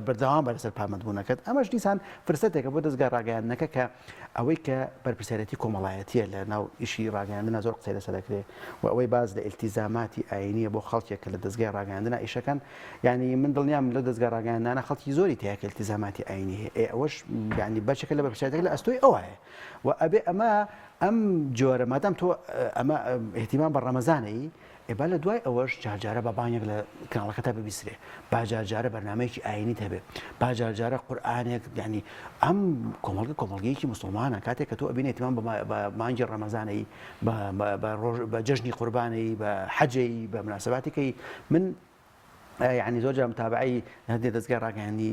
بەردەوام بە لەسەر پابەندبوونەکەت ئەمەش دیسان فرسەتێکە بۆ دەزگا ڕاگەیاندنەکە کە ئەوەی کە بەرپرسیارێتی کۆمەڵایەتیە لە ناو ئیشی ڕاگەیاندنە زۆر قسەی لەسەر دەکرێ و ئەوەی باس لە ئیلتیزاماتی ئاینیە بۆ خەڵکێک کە لە دەزگای ڕاگەیاندنە ئیشەکەن یعنی من دڵنیام لەو دەزگا ڕاگەیاندنانە خەڵکی زۆری تیا کە ئیلتیزاماتی ئاینی هەیە ئێ ئەوەش یعنی بەشێکە لە بەرپرسیارێتیەکە لە ئەستۆی ئەوایە و ئەبێ ئەمە ئەم جۆرە مادام تۆ ئەمە ئیهتیمام بە ڕەمەزانەی ئێ با لە دوای ئەوەش جارجارە با بانگێک لە کەناڵەکەتا ببیسرێ با جارجارە بەرنامەیەکی ئاینیت هەبێ با جارجارە قورئانێک یعنی ئەم کۆمەڵگە کۆمەڵگەیەکی موسڵمانە کاتێک کە تۆ ئەبینی ئیهتیمام بە مانگی ڕەمەزانەی بە ڕۆژ بە جەژنی قوربانەی بە حەجەی بە مناسباتێکەی من یانی زۆر جار متابعەی هەندێک دەزگای ڕاگەیاندنی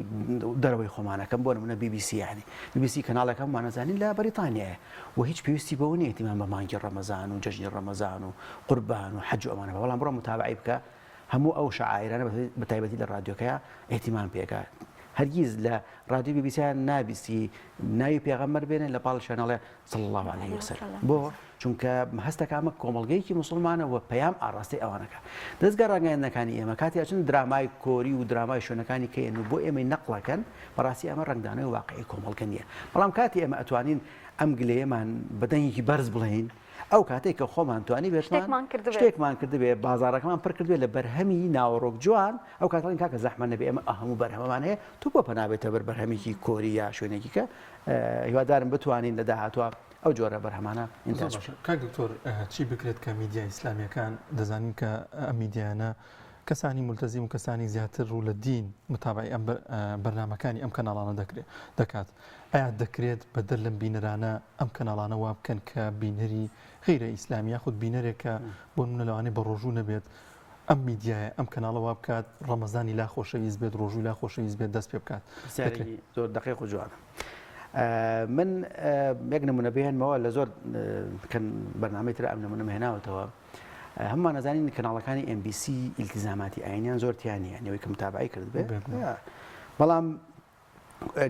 دەرەوەی خۆمانەکەم بۆ نمونە بی بی سی یانی بی بی سی کەناڵێک هەموومان ئەزانین لە بەریتانیایە و هیچ پێویستی بەوە نییە ئیهتیمام بە مانگی ڕەمەزان و جەژنی ڕەمەزان و قوربان و حەج و ئەمانە بە بەڵام بڕۆ متابعەی بکە هەموو ئەو شەعایرانە بە تایبەتی لە ڕادیۆکەیە ئیهتیمام پێکە هەرگیز لە ڕادیۆ بی بی سیان نابیستی ناوی پێغەمبەر بێنێ لە پاڵ شانەڵێ صلی الله علیه وسلم بۆ چونکە هەستەکە ئەمە کۆمەڵگەیەکی موسڵمانە و پەیام ئاڕاستەی ئەوانەکە. دەزگا ڕاگەیاندنەکانی ئێمە کاتێ ئەچن درامای کۆری و درامای شوێنەکانی کەیەن و بۆ ئێمەی نەقڵەکەن بەڕاستی ئەمە ڕەنگدانەوەی واقعی کۆمەڵگە نییە. بەڵام کاتێ ئێمە ئەتوانین ئەم گلەیەمان بە دەنگێکی بەرز بڵێین ئەو کاتەی کە خۆمان توانیبێتمان شتێکمان کردبێت. شتێکمان کردبێ بازاڕەکەمان پڕ کردبێ لە بەرهەمی ناوەڕۆک جوان ئەو کاتە ئەڵێین کاکە زەحمەت نەبێ ئێمە ئە هەموو بەرهەمەمان هەیە تۆ بۆ پەنا بێتە بەر بەرهەمێکی کۆری یا شوێنێکی کە هیوادارم بتوانین لە داهاتووە ئەو جۆرە بەرهەمانە ئینتاج بکەن. کاک دکتۆر چی بکرێت کە میدیا ئیسلامیەکان دەزانین کە ئەم میدیایانە کەسانی مولتەزیم و کەسانی زیاتر ڕوو لە دین متابعی ئەم بەرنامەکانی ئەم کەناڵانە دەکرێت دەکات ئایا دەکرێت بەدەر لەم بینەرانە ئەم کەناڵانە وا بکەن کە بینەری غیرە ئیسلامی یاخود بینەرێک کە بۆ نمونە لەوانەیە بە ڕۆژوو نەبێت ئەم میدیایە ئەم کەناڵە وا بکات ڕەمەزانی لا خۆشەویست بێت ڕۆژووی لا خۆشەویست بێت دەست پێ بکات پرسیارێکی زۆر دەقیق و جوانە. من یەک نمونە بهێنمەوە لە زۆر بەرنامەی تر ئەم نمونەم هێناوەتەوە هەموومان ئەزانین کەناڵەکانی MBC ئیلتیزاماتی ئاینیان زۆر تیا نییە نەوەی کە متابعی کرد بێ بەڵام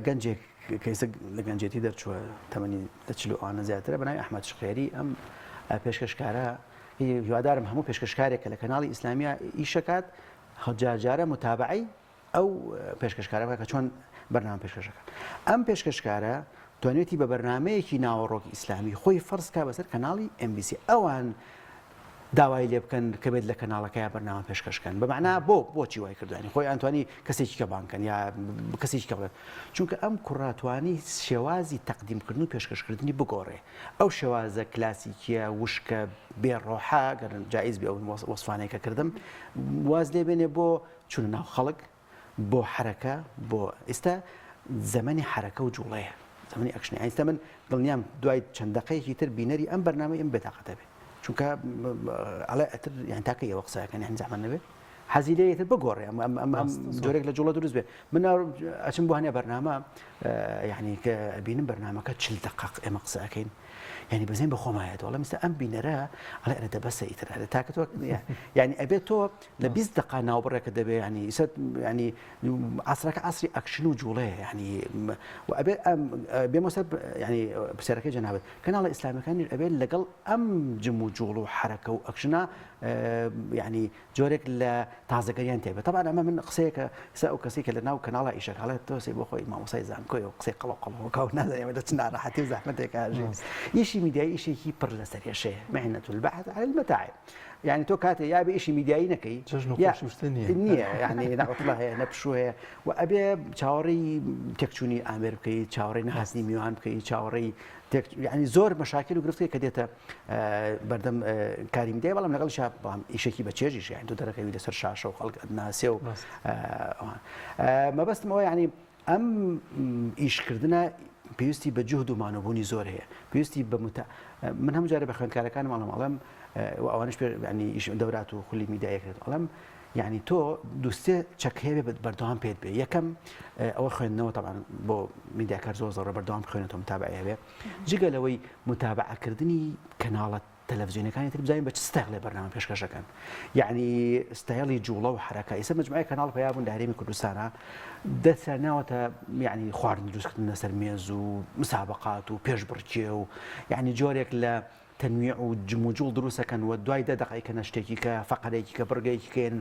گەنجێک کە ئێستا لە گەنجێتی دەرچووە تەمەنی لە چل و ئەوانە زیاترە بە ناوی ئەحمەد شقێری ئەم پێشکەشکارە هیوادارم هەموو پێشکەشکارێک کە لە کەناڵی ئیسلامیە ئیشەکات جارجارە متابعەی ئەو پێشکەشکارە بکە کە چۆن بەرنامە پێشکەشەکە ئەم پێشکەشکارە توانێتی بە بەرنمەیەکی ناوەڕۆکی ئیسلامی خۆی فەرزکا بەسەر کەناڵی MBC ئەوان داوای لێ بکەن کە بێت لە کەناڵەکەیا بەرنامە پێشکەش کەن بە مەعنا بۆ بۆچی وای کردوانی خۆی ئەنتوانی کەسێکی کە بانگ کەن یا کەسێکی کە بڵێن چونکە ئەم کوڕە توانی شێوازی تەقدیمکردن و پێشکەشکردنی بگۆڕێ ئەو شێوازە کلاسیکیە وشکە بێ ڕۆحە گەر جائیز بێ ئەو وەسفانەی کە کردم واز لێ بێنێ بۆ چونە ناو خەڵک بۆ حەرەکە بۆ ئیستا زەمەنی حەرەکە و جوڵەیە زەمەنی ئەکشنە ئیستا من دڵنیام دوای چەند دەقەیەکی تر بینەری ئەم بەرنامەی ئەم بێتاقەتە بێ چونکە ئەڵێ ئەتر یان تاکە ئێوە قسەکەن یان زەحمەت نەبێ حەزی لێ تر بگۆڕێ ئەم ئەم ئەم ئەم جۆرێک لە جوڵە دروست بێ من ئەچم بۆ هەنێ بەرنامە یعنی کە بینم بەرنامەکە چل دقق ئێمە قسە ئەەکەین یعنی بەزین بە خۆمایەت وەڵام ئێستا ئەم بینەرە ئەڵێ ئەرە دەبەسە ئیتر ئەرە تاکە تۆ یعنی ئەبێت تۆ لە 20 دقا ناوبڕێکە دەبێ ینی ئیسە ینی عسرەکە عسری ئەکشن و جوڵەیە ینی و ئەبێ ئەم بێمە سەر ینی پرسیارەکەی جەنابەت کەناڵە ئیسلامیەکانیش ئەبێت لەگەڵ ئەم جم و جوڵ و حرەکە و ئەکشنە ینی جۆرێک لە تازەگەریان تێبێت تەبعەن ئەمە من قسەیەکە ئێستا ئەو کەسەی کە لە ناو کەناڵە ئیشەکە ئەڵێت تۆ سەی بۆ خۆی مامۆستای زانکۆی و قسەی قەڵەو قەڵەوەکە و نازانێ ئێمە لە چ ناڕەحەتی و زەحمەتێکا ئەژین ئیشی میدیایی ئیشێکی پڕ لە سەرێشەیە مهنة البحث عن المتاعب یعنی تۆ کاتێ یا بێ ئیشی میدیایی نەکەی چەژن و خۆشی و شتە نییە نییە یعنی نە عوتڵە هەیە نە پشوو هەیە و ئەبێ چاوەڕێی تێکچوونی ئامێر بکەی چاوەڕێی نەهاتنی میوان بکەی چاوەڕێی یعنی زۆر مەشاکل و گرفتێک کە دێتە بەردەم کاری میدیای بەڵام لەگەڵیشا بەڵام ئیشێکی بە چێژیش یعنی تۆ دەرەکەوی لەسەر شاشە و خەڵک ئەتناسێ و مەبەستم ئەوە یعنی ئەم ئیشکردنە پێویستی بە جوهد و مانوبوونی زۆر هەیە پێویستی بە متە من هەموو جارێ بە خوێندکارەکانم ئەڵێم ئەڵێم. و ئەوانش پێ ینی ئیش دەورات و خولی میدیای کرد ئەڵم یعنی تۆ دووسێ چەک هەیە بێت بەردەوام پێت بێ یەکەم ئەوە خوێندنەوە تەبان بۆ میدیاکار زۆر زۆر بەردەوام خوێنێتەوە متابعەیە بێ جگە لەوەی متابعەکردنی کەناڵە تەلەفزیۆنەکانی تر بزانین بە چ ستایڵێ بەرنامە پێشکەشەکەن یعنی ستایڵی جوڵە و حرەکە ئێستا مجموعەی کەناڵ پەیا بوون لە هەرێمی کوردستانە دەستیان ناوەتە یعنی خواردن دروستکردن لەسەر مێز و مسابقات و پێشبڕکێ و یعنی جۆرێک لە تەنویع و جموجوڵ دروستەکەن و دوای دە دەقەی کەنە شتێکی کە فەقەرێکی کە بڕگەیەکی کەن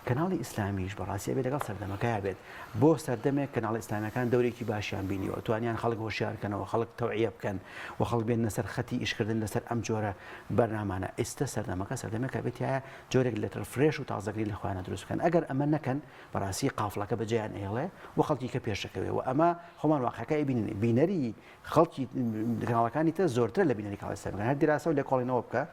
کەناڵی ئیسلامیش بەڕاستی ئەبێ لەگەڵ سەردەمەکەیا بێت بۆ سەردەمێک کەناڵە ئیسلامیەکان دەورێکی باشیان بینیوە توانیان خەڵک هۆشیار کەنەوە خەڵک تەوعیە بکەن و خەڵک بێننە سەر خەتی ئیشکردن لەسەر ئەم جۆرە بەرنامانە ئیستە سەردەمەکە سەردەمێکە بێت تایە جۆرێک لە refresh و تازەگری لە خۆیانە دروست بکەن ئەگەر ئەمە نەکەن بەڕاستی قافڵەکە بەجێیان ئەیڵێ و خەڵکی کە پێشەکەوێ و ئەمە خۆمان واقعەکە ئەیبینین بینەری خەڵکی کەناڵەکانی تر زۆرترە لە بینەری کەناڵی ئیسلامیەکان هەر دیراسە و لێکۆڵینەوە بکە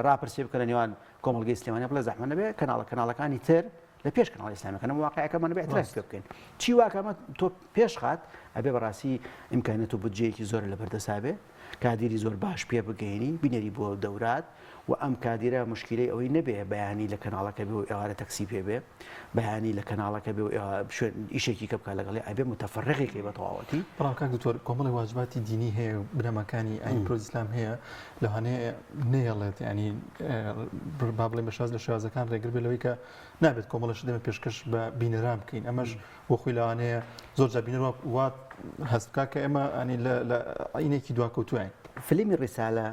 ڕاپرسی بکە لە نێوان کۆمەڵگەی سلێمانی بڵێ زەحمە نەبێ کەناڵە کەناڵەکانی تر لە پێش کەناڵی ئیسلامیەکان ئەم واقعەکەمان نەبێ اعتراف پێ بکەین چی واکەمە تۆ پێش خات ئەبێ بەڕاستی ئیمکانیەت و بودجەیەکی زۆر لە بەردەسا بێ کادیری زۆر باش پێ بگەینی بینەری بۆ دەورات و ئەم کادیرە مشکیلەی ئەوەی نەبێ بەیانی لە کەناڵەکە بێ و ئێوارە تەکسی پێ بێ بەیانی لە کەناڵەکە بێ و شوێن ئیشێکی کە بکات لەگەڵی ئەبێ متەفەرغێکی بە تەواوەتی. بەڵام کاک دکتۆر کۆمەڵی واجباتی دینی هەیە و بنەماکانی ئاین پیرۆزی ئیسلام هەیە لەوانەیە نەیەڵێت ینی با بڵێن بە شێواز لە شێوازەکان ڕێگر بێت لەوەی کە نابێت کۆمەڵە شت ئێمە پێشکەش بە بینەران بکەین ئەمەش بۆ خۆی لەوانەیە زۆر جار بینەر وا هەست بکات کە ئێمە ینی لە ئاینێکی دواکەوتوین. فیلمی ڕیسالە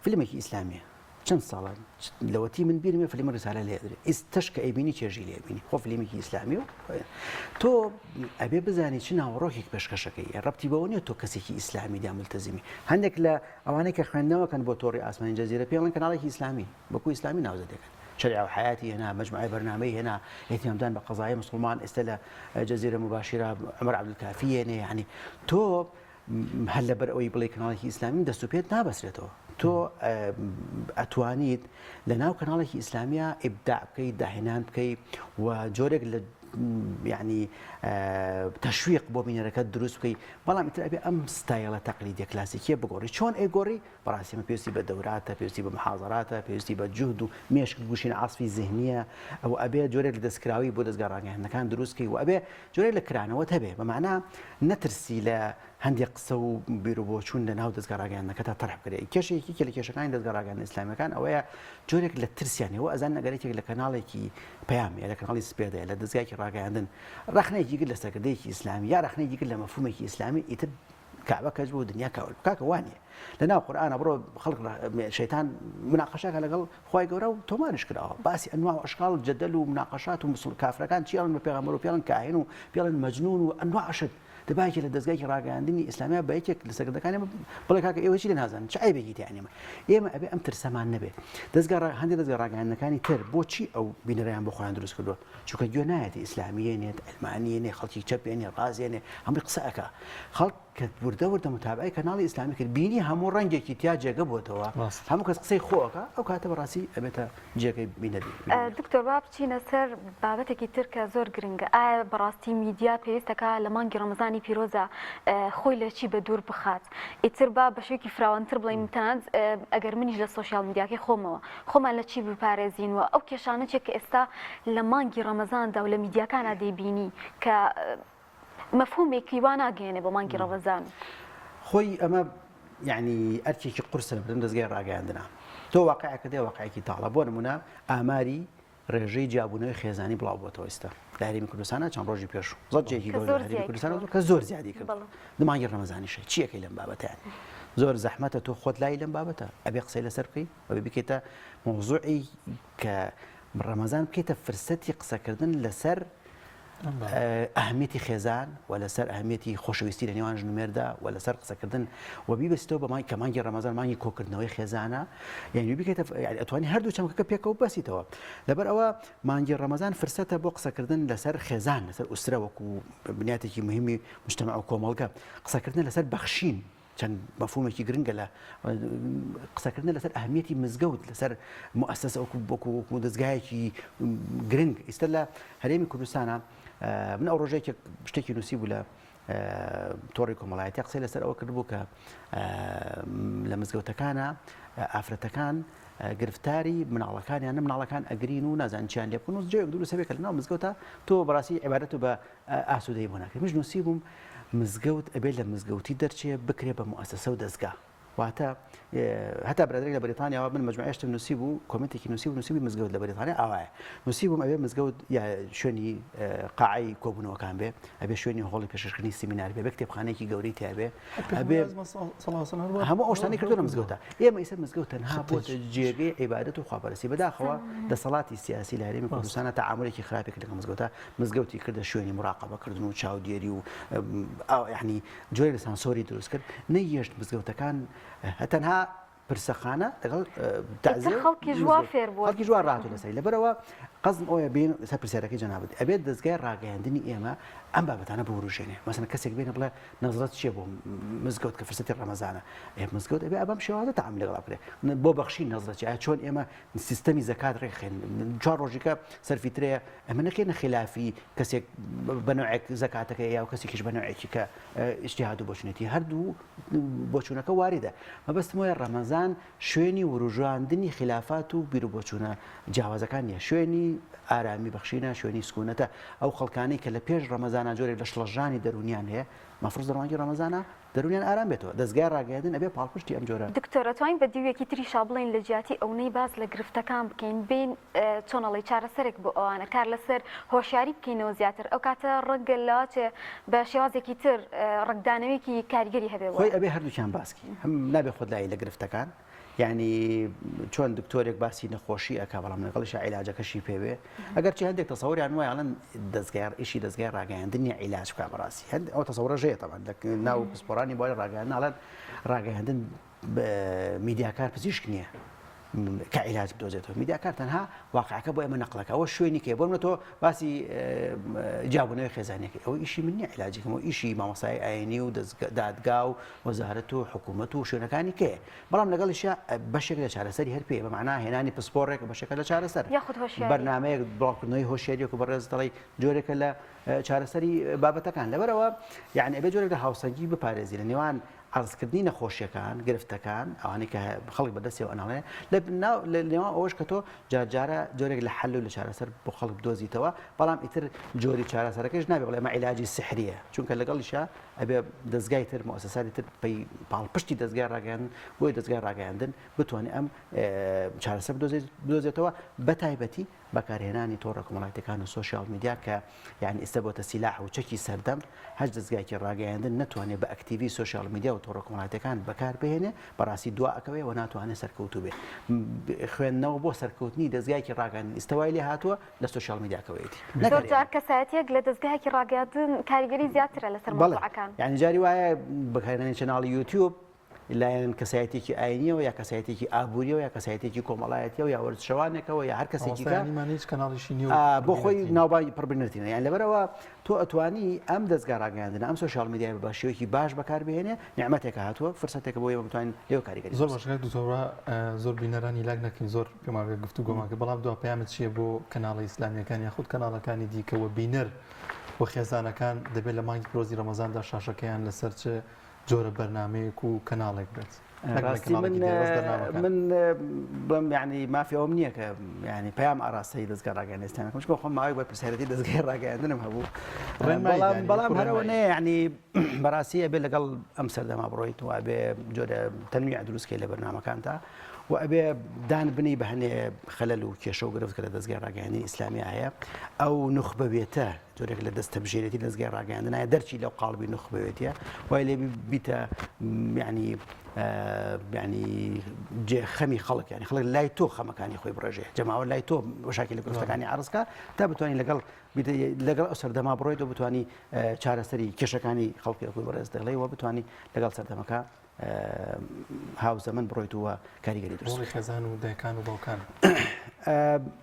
فیلمێکی ئیسلامیە چەند ساڵە لەوەتی من بیرمێ فلیمی ڕسالە لێ ئەدرێ ئیستەش کە ئەیبینی چێژی لێ بینی خۆ فلیمێکی ئیسلامی و تۆ ئەبێ بزانی چ ناوەڕۆکێک پێشکەشەکەی ڕەبتی بەوە نیە تۆ کەسێکی ئیسلامی دا ملتەزیمی هەندێک لە ئەوانەی کە خوێندنەوەکەن بۆ تۆڕی ئاسمانی جەزیرە پێڵن کەناڵێکی ئیسلامی وەکو ئیسلامی ناوزە دەکەن شەریعە و حیاتی هێنا مجموعەی بەرنامەی هێنا اهتمامدان بە قەزای مسلمان ئێستا لە جەزیرە مباشرە عمر عەبدولکافی هێنێ یعنی تۆ هەر لەبەر ئەوەی بڵێی کەناڵێکی ئیسلامیم دەست و پێت نابەسرێتەوە تۆ ئەتوانیت لە ناو کەناڵێکی ئیسلامیە ئیبداع بکەیت داهێنان بکەیت و جۆرێک لە یعنی تەشویق بۆ بینەرەکە دروست بکەیت بەڵام ئیتر ئەبێ ئەم ستایلە تەقلیدیە کلاسیکیە بگۆڕی چۆن ئەیگۆڕی بەڕاستی ئەمە پێویستی بە دەوراتە پێویستی بە محازەراتە پێویستی بە جوهد و مێشک گوشین عەسفی زهنیە ئەو ئەبێ جۆرێک لە دەستکراوی بۆ دەزگا ڕاگەیاندنەکان دروست کەی و ئەبێ جۆرێک لە کرانەوەت هەبێ بە مەعنا نەترسی لە هەندێک قسە و بیروبۆچوون لە ناو دەزگا ڕاگەیاندنەکەتا تەرح بکرێ کێشەیەکی یەکێ لە کێشەکانی دەزگا ڕاگەیاندنە ئیسلامیەکان ئەوەیە جۆرێک لە ترسیان هەیە و ئەزانن ئەگەر یەکێک لە کەناڵێکی پەیام یا لە کەناڵی سپێدە یا لە دەزگایەکی ڕاگەیاندن ڕەخنەیەکی گرت لە سەرکردەیەکی ئیسلامی یا ڕەخنەیەکی گرت لە مەفهومێکی ئیسلامی ئیتر کەعبە کەج بوو دنیا کاول بوو کاکە وانیە لە ناو قورئانە بڕۆ خەڵک شەیتان مناقەشەکە لەگەڵ خوای گەورە و تۆماریش کراوە باسی ئەنواع و ئەشکال و جەدەل و مناقەشات و مسڵ کافرەکان چی ئەڵێن بە پێغەمبەر و پێڵن کاهین و پێڵن مەجنون و ئەنواع شت دەبایەکی لە دەزگایکی ڕاگەیاندنی ئیسلامیە بە یەکێک لە سەرکردەکانی بڵێ کاکە ئێوە چی لێ نازانن چ عەیبێکی تیا نییە ئێمە ئەبێ ئەم ترسەمان نەبێ دەزگا هەندێک دەزگا ڕاگەیاندنەکانی تر بۆچی ئەو بینەرەیان بۆ خۆیان دروست کردووە چونکە گوێ نایەتە ئیسلامییە نێت عەلمانییە نێ خەڵکی چەپێ نێ ڕازیە نێ هەمووی قسە ئەکا خەڵک کە وردە وردە متابعەی کەناڵی ئیسلامی کرد بینی هەموو ڕەنگێکی تیا جێگە بۆتەوە هەموو کەس قسەی خۆ ئەکا ئەو کاتە بەڕاستی ئەبێتە جێگەی بینەری. دکتۆر با بچینە سەر بابەتێکی تر کە زۆر گرنگە ئایا بەڕاستی میدیا پێویستەکە لە مانگی ڕەمەزانی پیرۆزە خۆی لە چی بەدوور بخات ئیتر با بە شێوەیەکی فراوانتر بڵێین تەنانەت ئەگەر منیش لە سۆشیال میدیاکەی خۆمەوە خۆمان لە چی بپارێزین و ئەو کێشانە چیە کە ئێستا لە مانگی ڕەمەزاندا و لە میدیاکانا دەیبینی کە مەفهومێکی وا ناگەیەنێ بۆ مانگی ڕەمەزان. خۆی ئەمە یعنی ئەرکێکی قورسە لە بەردەم دەزگای ڕاگەیاندنا تۆ واقعەکە دێ واقعێکی تاڵە بۆ نمونە ئاماری ڕێژەی جیابوونەوەی خێزانی بڵاو بۆتەوە ئێستا لە هەرێمی کوردستانە چەند ڕۆژی پێش زەجێکی گەورە لە هەرێمی کوردستان کە زۆر زیادی کرد مانگی ڕەمەزانیشە چیەکەی لەم بابەتیان زۆر زەحمەتە تۆ خۆت لای لەم بابەتە ئەبێ قسەی لەسەر بکەی ئەبێ بکەیتە مەوزوعی کە ڕەمەزان بکەیتە فرسەتی قسەکردن لەسەر ئەهمیەتی خێزان و لەسەر ئەهمیەتی خۆشەویستی لە نێوان ژن و مێردا و لەسەر قسەکردن و بیبەستەوە بە مانگ کە مانگی ڕەمەزان مانگی کۆکردنەوەی خێزانە یعنی بکەیتە یعنی ئەتوانی هەردوو چەمکەکە پێکەوە بەسیتەوە لەبەر ئەوە مانگی ڕەمەزان فرسەتە بۆ قسەکردن لەسەر خێزان لەسەر ئوسرە وەکو بنیاتێکی مهمی مجتمع و کۆمەڵگە قسەکردن لەسەر بەخشین چەند مەفهومێکی گرنگە لە قسەکردن لەسەر ئەهمیەتی مزگەوت لەسەر موئەسەسە وەکو وەکو وەکو دەزگایەکی گرنگ ئیستا لە هەرێمی کوردستانە من ئەو ڕۆژێک شتێکی نووسی بوو لە تۆڕی کۆمەڵایەتی قسەی لەسەر ئەوە کردبوو کە لە مزگەوتەکانە ئافرەتەکان. گرفتاری مناڵەکانیانە مناڵەکان ئەگرین و نازان چیان لێ بکەن و جێیەک دروست هەبێ کە لەناو مزگەوتە تۆ بەڕاستی عیبادەت و بە ئاسوودەیی بۆ ناکرێت منیش نووسیبووم مزگەوت ئەبێ لە مزگەوتی دەرچێ بکرێ بە موئەسەسە و دەزگا واتە هەتا برادەرێک لە بەریتانیاوە من مەجموعەیە شتم نووسی بوو comment ێکی نووسی بوو نووسیبووی مزگەوت لە بەریتانیا ئاوایە نووسیبووم ئەبێ مزگەوت یا شوێنی قاعەی کۆبوونەوەکان بێ ئەبێ شوێنی هۆڵی پێشکەشکردنی سیمینار بێ بێ کتێبخانەیەکی گەورەی تیا بێ ئەبێ هەموو ئەو شتانەی کردووە لە مزگەوتە ئێمە ئیسە مزگەوت تەنها بۆتە جێگەی عیبادەت و خواپەرستی بەداخەوە دەسەڵاتی سیاسی لە هەرێمی کوردستانە تەعامولێکی خراپی کرد لەگەڵ مزگەوتە مزگەوتی کردە شوێنی مراقەبەکردن و چاودێری و یعنی جۆرێک لە سانسۆری دروست کرد نەیهێشت مزگەوتەکان تەنها پرسەخانە لەگەڵ تەعزیە خەڵکی ژوا فێر بووە خەڵکی ژوا ڕاتو لەسەری لەبەرەوە قەزم ئەوەیە بین سەر پرسیارەکەی جەنابت ئەبێت دەزگای ڕاگەیاندنی ئێمە ئەم بابەتانە بوروژێنێ مەسەن کەسێک بێنە بڵێ نەزرەت چییە بۆ مزگەوت کە فرسەتی ڕەمەزانە ئێ مزگەوت ئەبێ ئەبەم شێوازە تەعامل لەگەڵ بکرێ بۆ بەخشین نەزرەت چیە چۆن ئێمە سیستەمی زەکات ڕێکخێن چوار ڕۆژیکە سەرفیترەیە ئەمە نەکەینە خلافی کەسێک بە نوعێک زەکاتەکە یا و کەسێکیش بە نوعێکی کە ئیجتیهاد و بۆچونێتی هەردوو بۆچوونەکە واریدە. مەبەستم وایە ڕەمەزان شوێنی وروژاندنی خیلافات و بیروبۆچوونە جیاوازەکان نییە، شوێنی ئارامی بەخشینە، شوێنی سکونەتە. ئەو خەڵکانەی کە لە پێش ڕەمەزانا جۆرێک لە شڵەژانی دەروونیان هەیە، مەفروز لە مانگی ڕەمەزانا دەروونیان ئارام بێتەوە. دەزگای ڕاگەیاندن ئەبێ پاڵپشتی ئەم جۆرە. دکتۆر ئەتوانین بە دیوێکی تریشا بڵێین لە جیاتی ئەونەی باس لە گرفتەکان بکەین بێین چۆن ئەڵێی چارەسەرێک بۆ ئەوانە کار لەسەر هۆشیاری بکەینەوە زیاتر ئەو کاتە ڕەنگە لەواچێ بە شێوازێکی تر ڕەنگدانەوەیەکی کاریگەری هەبێ خۆی ئەبێ هەردووکیان باسکی هەم نابێ خۆت لای لە گرفتەکان یعنی چۆن دکتۆرێک باسی نەخۆشی ئەک بەڵام لەگەڵیشا عیلاجەکەشی پێوێ ئەگەرچی هەندێک تەسەوریان وایە ئەڵێن دەزگای ئیشی دەزگای ڕاگەیاندنی عیلاج بکە بەڕاستی هەند ئەو تەسەورە ژەیە تەبعەن لە ناو پسپۆرانی بواری ڕاگەیاندن ئەڵێن ڕاگەیاندن میدیاکار پزیشک نییە کە عیلاج بدۆزێتەوە میدیاکار تەنها واقعەکە بۆ ئێمە نەقلەکە ئەوە شوێنی کێ بۆ منە تۆ باسی جیابوونەوەی خێزانەکەی ئەوە ئیشی من نییە عیلاجەکەم و ئیشی مامۆستای ئاینی و دادگا و وەزارەت و حکوومەت و شوێنەکانی کێ بەڵام لەگەڵیشیا بەشێک لە چارەسەری هەر پێ بە مەعنا هێنانی پسپۆڕێک بەشێکە لە چارەسەر یاخود هۆشیاری بەرنامەیەک بڵاوکردنەوەی هۆشیاریەک و بەڕێز دەڵێی جۆرێکە لە چارەسەری بابەتەکان لەبەرەوە یعنی ئەبێ جۆرێک لە هاوسەنگی بپارێزی لە نێوان عەرزکردنی نەخۆشیەکان، گرفتەکان، ئەوانەی کە خەڵک بەدەستیەوە ئەناڵێنێ، لە ناو لە نێوان ئەوەش کە تۆ جارجارە جۆرێک لە حەل و لە چارەسەر بۆ خەڵک بدۆزیتەوە، بەڵام ئیتر جۆری چارەسەرەکەش نابێ بڵێ ئەمە عیلاجی سحریە، چونکە لەگەڵیشا ئەبێ دەزگای تر موئەسەساتی تر پەی پاڵپشتی دەزگای ڕاگەیاندن بۆیە دەزگای ڕاگەیاندن بتوانێ ئەم چارەسەر بدۆزێتەوە بەتایبەتی بەکارهێنانی تۆڕە کۆمەڵایەتیەکان و social media کە یانی ئیستا بۆتە سیلاح و چەکی سەردەم، هەچ دەزگایەکی ڕاگەیاندن نەتوانێ بە ئەکتیڤی social media و تۆڕە کۆمەڵایەتیەکان بەکار بهێنێ بەڕاستی دوا ئەکەوێ و ناتوانێ سەرکەوتوو بێ. خوێندنەوە بۆ سەرکەوتنی دەزگایەکی ڕاگەیاندن ئیستا وای لێ هاتووە لە social media کەوەیەتی. نەک زۆر جار کەسایەتیەک لە دەزگایەکی ڕاگەیاندن کاریگەری زیاترە لەسەر مەوزوعەکان. بەڵێ یانی جاری وایە بەکارهێنانی channel ی یوتیوب لایەن کەسایەتیەکی ئاینیەوە یا کەسایەتیەکی ئابووریەوە یا کەسایەتیەکی کۆمەڵایەتیەوە یا وەرزشەوانێکەوە یا هەر کەسێکی کە هیچ کەناڵیشی نییە بۆ خۆی ناوبانگی پڕبینەرتینە یان لەبەرەوە تۆ ئەتوانی ئەم دەزگا ڕاگەیاندنە ئەم social media ی بە شێوەیەکی باش بەکاربهێنێ نیعمەتێکە هاتووە فرسەتێکە بۆ ئێمە بتوانین لێو کاریگەری زۆر باشە کاک دکتۆر زۆر بینەرانی لاک نەکەین زۆر پێمان بێ گفتوگۆمان کرد بەڵام دوا پەیامت چییە بۆ کەناڵە ئیسلامیەکان یاخود کەناڵەکانی دیکە و بینەر و خێزانەکان دەبێت لە مانگی پیرۆزی ڕەمەزاندا شاشەکەیان لەسەر چ جۆرە بەرنامەیەک و کەناڵێک بێت ڕاستی من من بڵێم یعنی مافی ئەوم نییە کە یعنی پەیام ئاراستەی دەزگا ڕاگەیاندنی ئیسلامیەکەم چونکە خۆم ماوەیەک بەرپرسیارێتی دەزگای ڕاگەیاندنم هەبوو بەڵام بەڵام هەرەوە نەیە یعنی بەڕاستی ئەبێ لەگەڵ ئەم سەردەما بڕۆیت و ئەبێ جۆرە تەنویع دروستکەی لە بەرنامەکانتا و ئەبێ دان بنی بە هەنێ خەلەل و کێشە و گرفت کە لە دەزگای ڕاگەیاندنی ئیسلامی هەیە ئەو نوخبەوێتە جۆرێک لە دەستەبژێرێتی دەزگای ڕاگەیاندنایە دەرچی لەو قاڵبی نوخبەوێتیە وای لێ بیتە یعنی یعنی جێ خەمی خەڵک یعنی خەڵک لای تۆ خەمەکانی خۆی بڕێژێ جەماوە لای تۆ مشاکل لە گرفتەکانی عەرزکا تا بتوانین لەگەڵ لەگەڵ ئەو سەردەما بڕۆیت و بتانی چارەسەری کێشەکانی خەڵکی خۆی بەڕێز دەڵێ و بتانی لەگەڵ سەردەمەکە هاوزەمەن بڕۆیت و کاریگەری دروست ڕۆڵی خێزان و دایکان و باوکان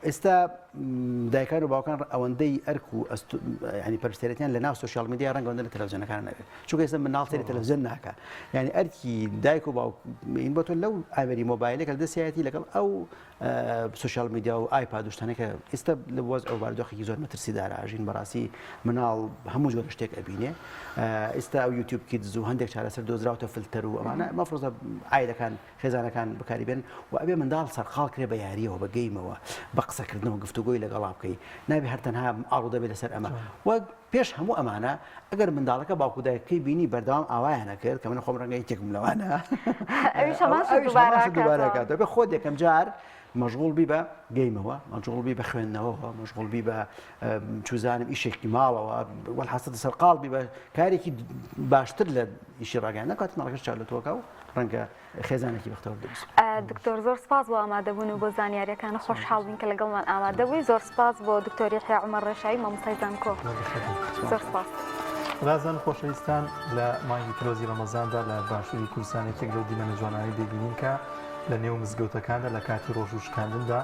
ئێستا دایکان و باوکان ئەوەندەی ئەرک و ینی پەرستێرەتیان لە ناو social media ڕەنگە ئەوەندە لە تەلەڤزیۆنەکان نەبێت چونکە ئێستا مناڵ سەیری تەلەڤزیۆن ناکا یعنی ئەرکی دایک و باوک این بۆ تۆ لەو ئامێری مۆبایلێک لە دەستیایەتی لەگەڵ ئەو social media و ئایپاد و شتانە کە ئێستا لە وەزع و بارودۆخێکی زۆر مەترسیدارە ئەژین بەڕاستی مناڵ هەموو جۆرە شتێک ئەبینێ ئێستا ئەو YouTube Kids و هەندێک چارەسەر دۆزراوتە فلتەر و ئەمانە مەفرۆزە عایلەکان خێزانەکان بەکاری بێن و ئەبێ منداڵ سەرقاڵ کرێ بە یاریەوە بە game ەوە بە قسەکردنەوە گفتوگۆی لەگەڵا بکەی نابێ هەر تەنها ئاڵودە بێ لەسەر ئەمە وە پێش هەموو ئەمانە ئەگەر منداڵەکە باوک و دایکەکەی بینی بەردەوام ئاوایان ئەکرد کە من خۆم ڕەنگە یەکێکم لەوانە ئەویش هەمان شت ئەویش هەمان شت دووبارە دووبارە ئەکاتەوە. ئەکاتەوە. بێ خۆت یەکەم جار مەشغوڵ بی بە game ەوە مەشغوڵ بی بە خوێندنەوەوە مەشغوڵ بی بە چوزانم ئیشێکی ماڵەوە وەلحاسڵ سەرقاڵ بی بە کارێکی باشتر لە ئیشی ڕاگەیاندن کات منداڵەکەش چاو لە تۆکا و ڕەنگە خێزانێکی بەختەوەر دروست بکات. دکتۆر زۆر سپاس بۆ ئامادەبوون و بۆ زانیاریەکان خۆشحاڵ بووین کە لەگەڵمان ئامادە بووی زۆر سپاس بۆ دکتۆر یەحیا عومەر ڕێشاوی مامۆستای زانکۆ زۆر سپاس. ڕازان و خۆشەویستان لە مانگی پیرۆزی ڕەمەزاندا لە باشووری کوردستان یەکێک لەو دیمەنە جوانانەی دەبینین کە لە نێو مزگەوتەکاندا لە کاتی ڕۆژوو شکاندندا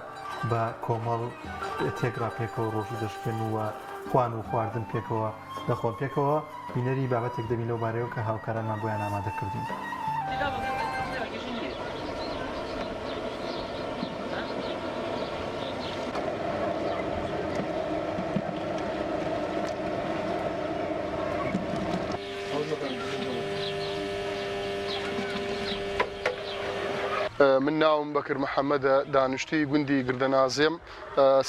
بە کۆمەڵ تێکڕا پێکەوە ڕۆژوو دەشکێن و خوان و خواردن پێکەوە دەخۆن پێکەوە بینەری بابەتێک دەبین لەو بارەیەوە کە هاوکارانمان بۆیان ئامادە کردوین. من ناوم بەکر محەمەدە دانیشتووی گوندی گردەنازێم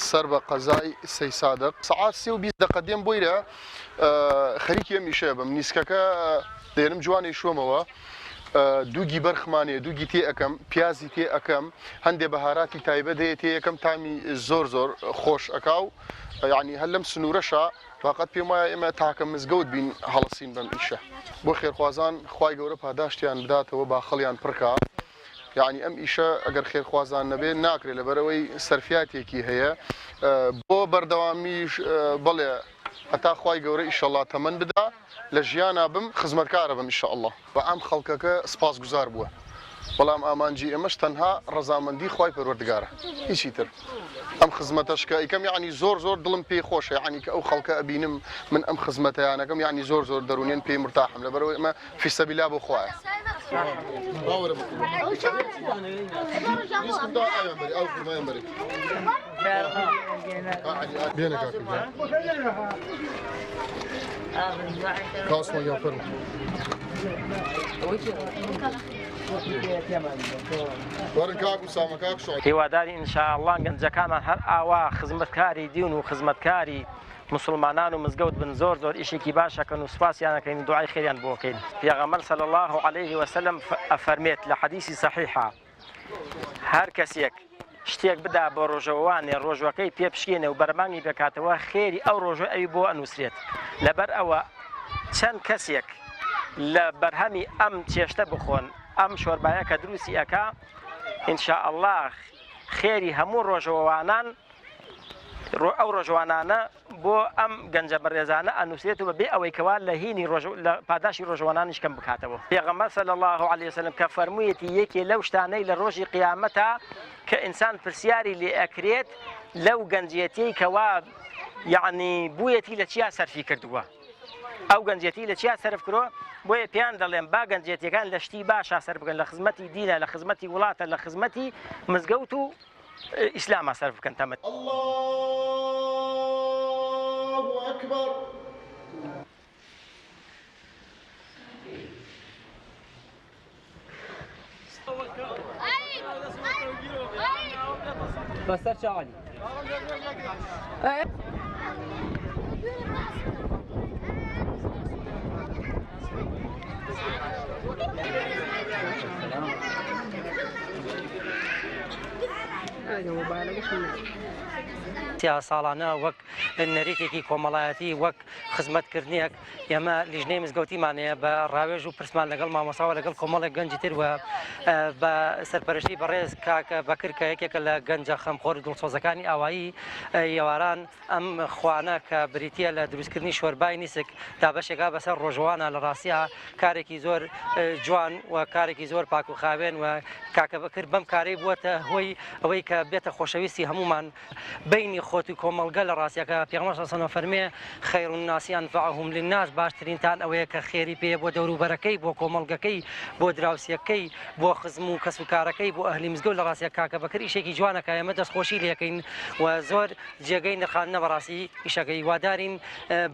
سەر بە قەزای سەیسادق سەعات سێ و 20 دەقە دێم بۆیرە خەریکی ئەم ئیشەیە بم نیسکەکە دێنم جوانی شۆمەوە دووگی بەرخمان هەیە دووگی تێ ئەەکەم پیازی تێ ئەەکەم هەندێ بەهاراتی تایبەت هەیە تێ یەکەم تامی زۆر زۆر خۆش ئەکا و یعنی هەر لەم سنوورەشە واقعەت پێم وایە ئێمە تاکە مزگەوت بین هەڵسین بەم ئیشە بۆ خێرخوازان خوای گەورە پاداشتیان بداتەوە باخەڵیان پڕکا یەعنی ئەم ئیشە ئەگەر خێرخوازان نەبێ ناکرێ لەبەرئەوەی سەرفیاتێکی هەیە بۆ بەردەوامیش بەڵێ هەتا خوای گەورە ئیشەڵا تەمەن بدا لە ژیانا بم خزمەتکارە بم ئیشەڵا بە عام خەڵکەکە سپاسگوزار بووە بەڵام ئامانجی ئێمەش تەنها ڕەزامەندی خوای پەروەردگارە هیچی تر ئەم خزمەتەش کە ئەیکەم یەعنی زۆر زۆر دڵم پێی خۆشە یەعنی کە ئەو خەڵکە ئەبینم من ئەم خزمەتەیانەکەم یەعنی زۆر زۆر دەروونیەن پێی مورتاحم لەبەرئەوەی ئەمە فی سەبیلا بۆ خوایە. هیوادارین ان شاء اللە گەنجەکانمان هەر ئاوا خزمەتکاری دین و خزمەتکاری موسڵمانان و مزگەوت بن زۆر زۆر ئیشێکی باش ئەکەن و سوپاسیان ئەکەین و دوعای خێریان بۆ ئەکەین پێغەمبەر صلی اللە علیه وسلم ئەفەرمێت لە حەدیسی صحیحا هەر کەسێک شتێک بدا بۆ ڕۆژەوانێ ڕۆژوەکەی پێ بشکێنێ و بەرمانگی پێکاتەوە خێری ئەو ڕۆژە ئەوی بۆ ئەنووسرێت لەبەر ئەوە چەند کەسێک لە بەرهەمی ئەم چێشتە بخۆن ئەم شۆربایە کە دروستی ئەکا ان شاء اللە خێری هەموو ڕۆژەوانان ئەو ڕۆژوانانە بۆ ئەم گەنجە بەڕێزانە ئەنووسرێت و بەبێ ئەوەی کەوا لە هینی ڕۆژ لە پاداشی ڕۆژوانانیش کەم بکاتەوە پێغەمبەر صلی الله علیه وسلم کە فەرموویەتی یەکێ لەو شتانەی لە ڕۆژی قیامەتا کە ئینسان پرسیاری لێ ئەکرێت لەو گەنجێتیەی کەوا یعنی بوویەتی لە چیا سەرفی کردووە ئەو گەنجێتی لە چیا سەرف کرۆ بۆیە پێیان دەڵێم با گەنجێتیەکان لە شتی باشا سەر بکەن لە خزمەتی دینە لە خزمەتی وڵاتە لە خزمەتی مزگەوت و ئیسلاما سەرف بکەن تەمەن. اللە اکبر. بەسەر چاوانی. ساڵانە وەک نەریتێکی کۆمەڵایەتی وەک خزمەتکردنێک ئێمە لیژنەی مزگەوتیمان هەیە بە ڕاوێژ و پرسمان لەگەڵ مامۆساوە لەگەڵ کۆمەڵێک گەنجی تر و بە سەرپەرشتی بەڕێز کاک بەکر کە یەکێکە لە گەنجە خەمخۆر و دڵسۆزەکانی ئاوایی یەواران ئەم خوانە کە بریتییە لە دروستکردنی شۆربای نیسک دابەشێکا بەسەر ڕۆژوانە لە ڕاستیا کارێکی زۆر جوان و کارێکی زۆر پاک و خاوێن و کاکە بەکر بەم کارەی بووەتە هۆی ئەوەی کە بێتە خۆشەویستی هەمومان بینی خۆ. خۆت و کۆمەڵگە لە ڕاستیەکە پێغەمبەر صلی اللە علیه و سلم فەرمێ خیر الناس انفعهم للناس باشترینتان ئەوەیە کە خێری پێیە بۆ دەوروبەرەکەی بۆ کۆمەڵگەکەی بۆ دراوسێکەی بۆ خزم و کەس و کارەکەی بۆ ئەهلی مزگەوت لە ڕاستیا کاکە بەکر ئیشێکی جوانەکە ئێمە دەستخۆشی لێکەین و زۆر جێگەی نرخاندنە بەڕاستی ئیشەکەی هیوادارین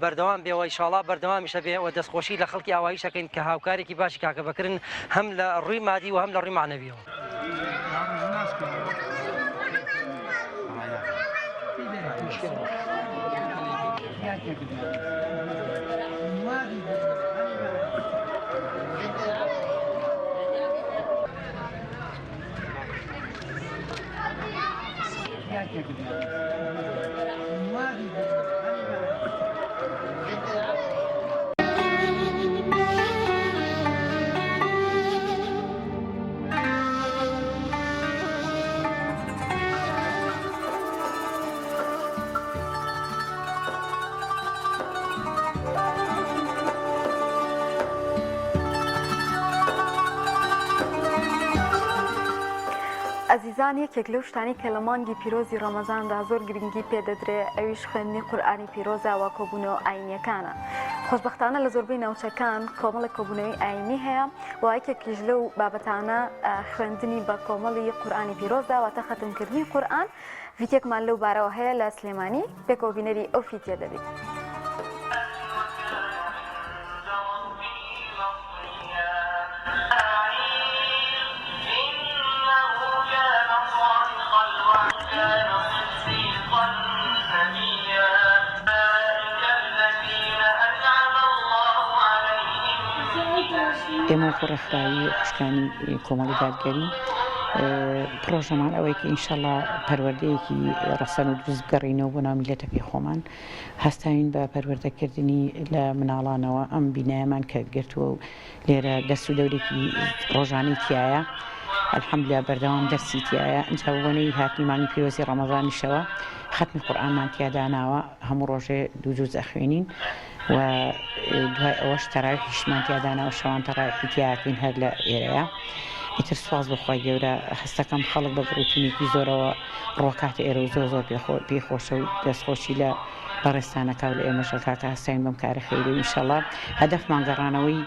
بەردەوام بێ و ئیشاڵا بەردەوامیشە بێ و دەستخۆشی لە خەڵکی ئاواییشەکەین کە هاوکارێکی باشی کاکە بەکرن هەم لە ڕووی مادی و هەم لە ڕووی مەعنەویەوە. ئەزیزان یەکێک لەو شتانەی کە لە مانگی پیرۆزی ڕەمەزاندا زۆر گرنگی پێدەدرێ ئەویش خوێندنی قورئانی پیرۆزە و کۆبوونەوە ئاینیەکانە خۆشبەختانە لە زۆربەی ناوچەکان کۆمەڵێک کۆبوونەوەی ئاینی هەیە و یەکێکیش لەو بابەتانە خوێندنی بە کۆمەڵی قورئانی پیرۆزدا واتە خەتمکردنی قورئان ڤیتێکمان لەو بارەوە هەیە لە سلێمانی پێکەوە بینەری ئەو فیتیە دەبین. ئێمە وەکو ڕێکخراوی خوشکانی کۆمەڵی دادگەری پڕۆژەمان ئەوەی کە ئینشەڵا پەروەردەیەکی ڕەسەن و دروست بگەڕینەوە بۆ ناو میللەتەکەی خۆمان هەستاوین بە پەروەردەکردنی لە مناڵانەوە ئەم بینایەمان کە گرتووە و لێرە دەرس و دەورێکی ڕۆژانەی تیایە الحمدللە بەردەوام دەرسی تیایە ئینجا بە بۆنەی هاتنی مانگی پیرۆزی ڕەمەزانیشەوە خەتمی قورئانمان تیا داناوە هەموو ڕۆژێ دوو جوز ئەخوێنین و دوای ئەوەش تەراویحیشمان تیا داناوە شەوان تەراویحی تیا ئەکەین هەر لە ئێرەیە ئیتر سوپاس بۆ خوای گەورە هەستەکەم خەڵک بە گڕوتینێکی زۆرەوە ڕۆکاتە ئێرە و زۆر زۆر پێی خۆشە و دەستخۆشی لە بەڕێزتان ئەکا و لە ئێمەش ئەکا کە هەستاین بەم کارە خەیرە و ئینشەڵا هەدەفمان گەڕانەوەی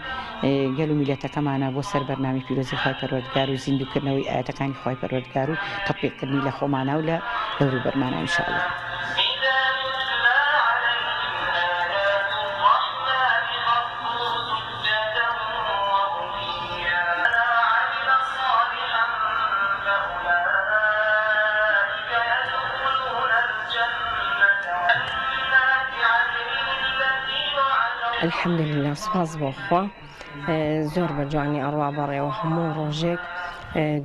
گەل و میلەتەکەمانە بۆ سەر بەرنامەی پیرۆزی خوای پەروەردگار و زیندووکردنەوەی ئایەتەکانی خوای پەروەردگار و تەتبیقکردنی لە خۆمانا و لە دەوروبەرمانا ئینشەڵا. الحمدللە سوپاس بۆ خوا زۆر بە جوانی ئەڕوا بەڕێوە هەموو ڕۆژێک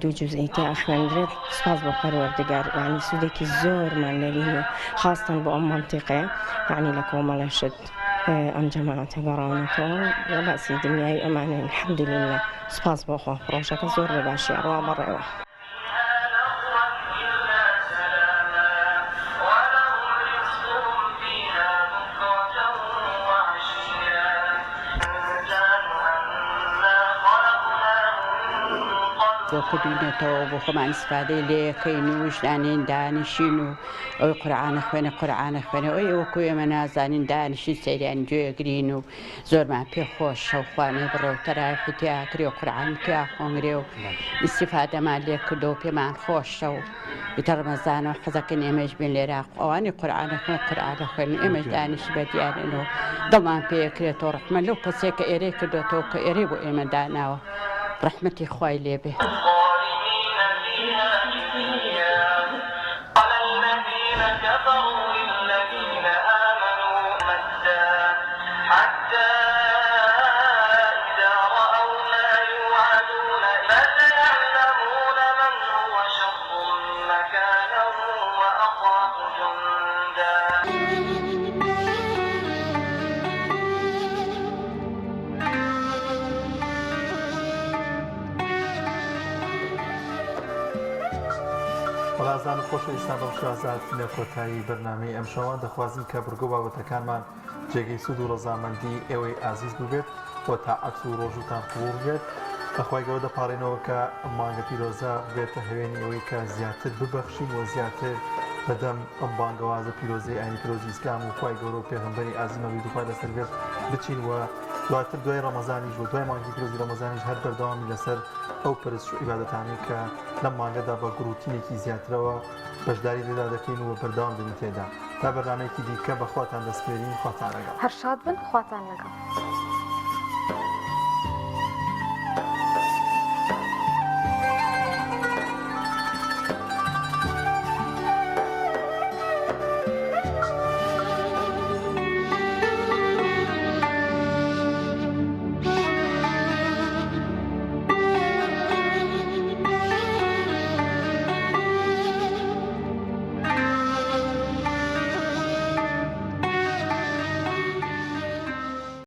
دوو جوزئی تیا ئەخوێندرێت سوپاس بۆ پەروەردگار یعنی سوودێکی زۆرمان لێبینیوە خاستەن بۆ ئەم مەنتیقەیە یعنی لە کۆمەڵێ شت ئەم جەماعەتە گەڕاونەتەوە باسی دنیای ئەمانە الحمدللە سوپاس بۆ خوا پڕۆژەکە زۆر بە باشی ئەڕوا بەڕێوە. بۆ کردوینەتەوە بۆ خۆمان ئیسفادەی لێکەین و ژنانین دانیشین و ئەوی قورعانە خوێنە قورعانە خوێنە ئەوی وەکو ئێمە نازانین دانیشین سەیریان گوێگرین و زۆرمان پێ خۆشە و خوانێ بڕێ و تەراویحی تیا کرێ و قورعانی تیا خۆنگرێ و ئیسیفادەمان لێ کردو و پێمان خۆشە و ئیتر ڕەمەزانە و حەزەکەن ئێمەش بین لێرە ئەوانی قورعانە خوێن قورعانە خوێن ئێمەش دانیشی بە دیارن و دڵمان پێکرێتەوە ڕەحمە لەو کەسێک کە ئێرەی کردوێتەوە کە ئێرەی بۆ ئێمە داناوە ڕەحمەتی خوای لێبێ. بەڕێزان و خۆشەویستان بەم شێوازە هاتینە کۆتایی بەرنامەی ئەمشەوە دەخوازین کە بڕگە و بابەتەکانمان جێگەی سوود و ڕەزامەندی ئێوەی ئازیز بووبێت و تاعەت و ڕۆژووتان قبوڵ بێت لە خوای گەورە دەپاڕێینەوە کە ئەم مانگە پیرۆزە ببێتە هەوێنی ئەوەی کە زیاتر ببەخشین و زیاتر بەدەم ئەم بانگەوازە پیرۆزەی ئاینی پیرۆزی ئیسلام و خوای گەورە و پێغەمبەری ئازیزمان درودی خوای لەسەر بێت بچین و دواتر دوای ڕەمەزانیش و دوای مانگی پیرۆزی ڕەمەزانیش هەر بەردەوامی لەسەر ئەو پەرستش و عیبادەتانەی کە لەم مانگەدا بە گوڕوتینێکی زیاترەوە بەشداری لێدا دەکەین و بەردەوام دەبین تێدا تا بەرنامەیەکی دیکە بە خواتان دەسپێرین خواتان لەگەڵ. هەر شاد بن خواتان لەگەڵ.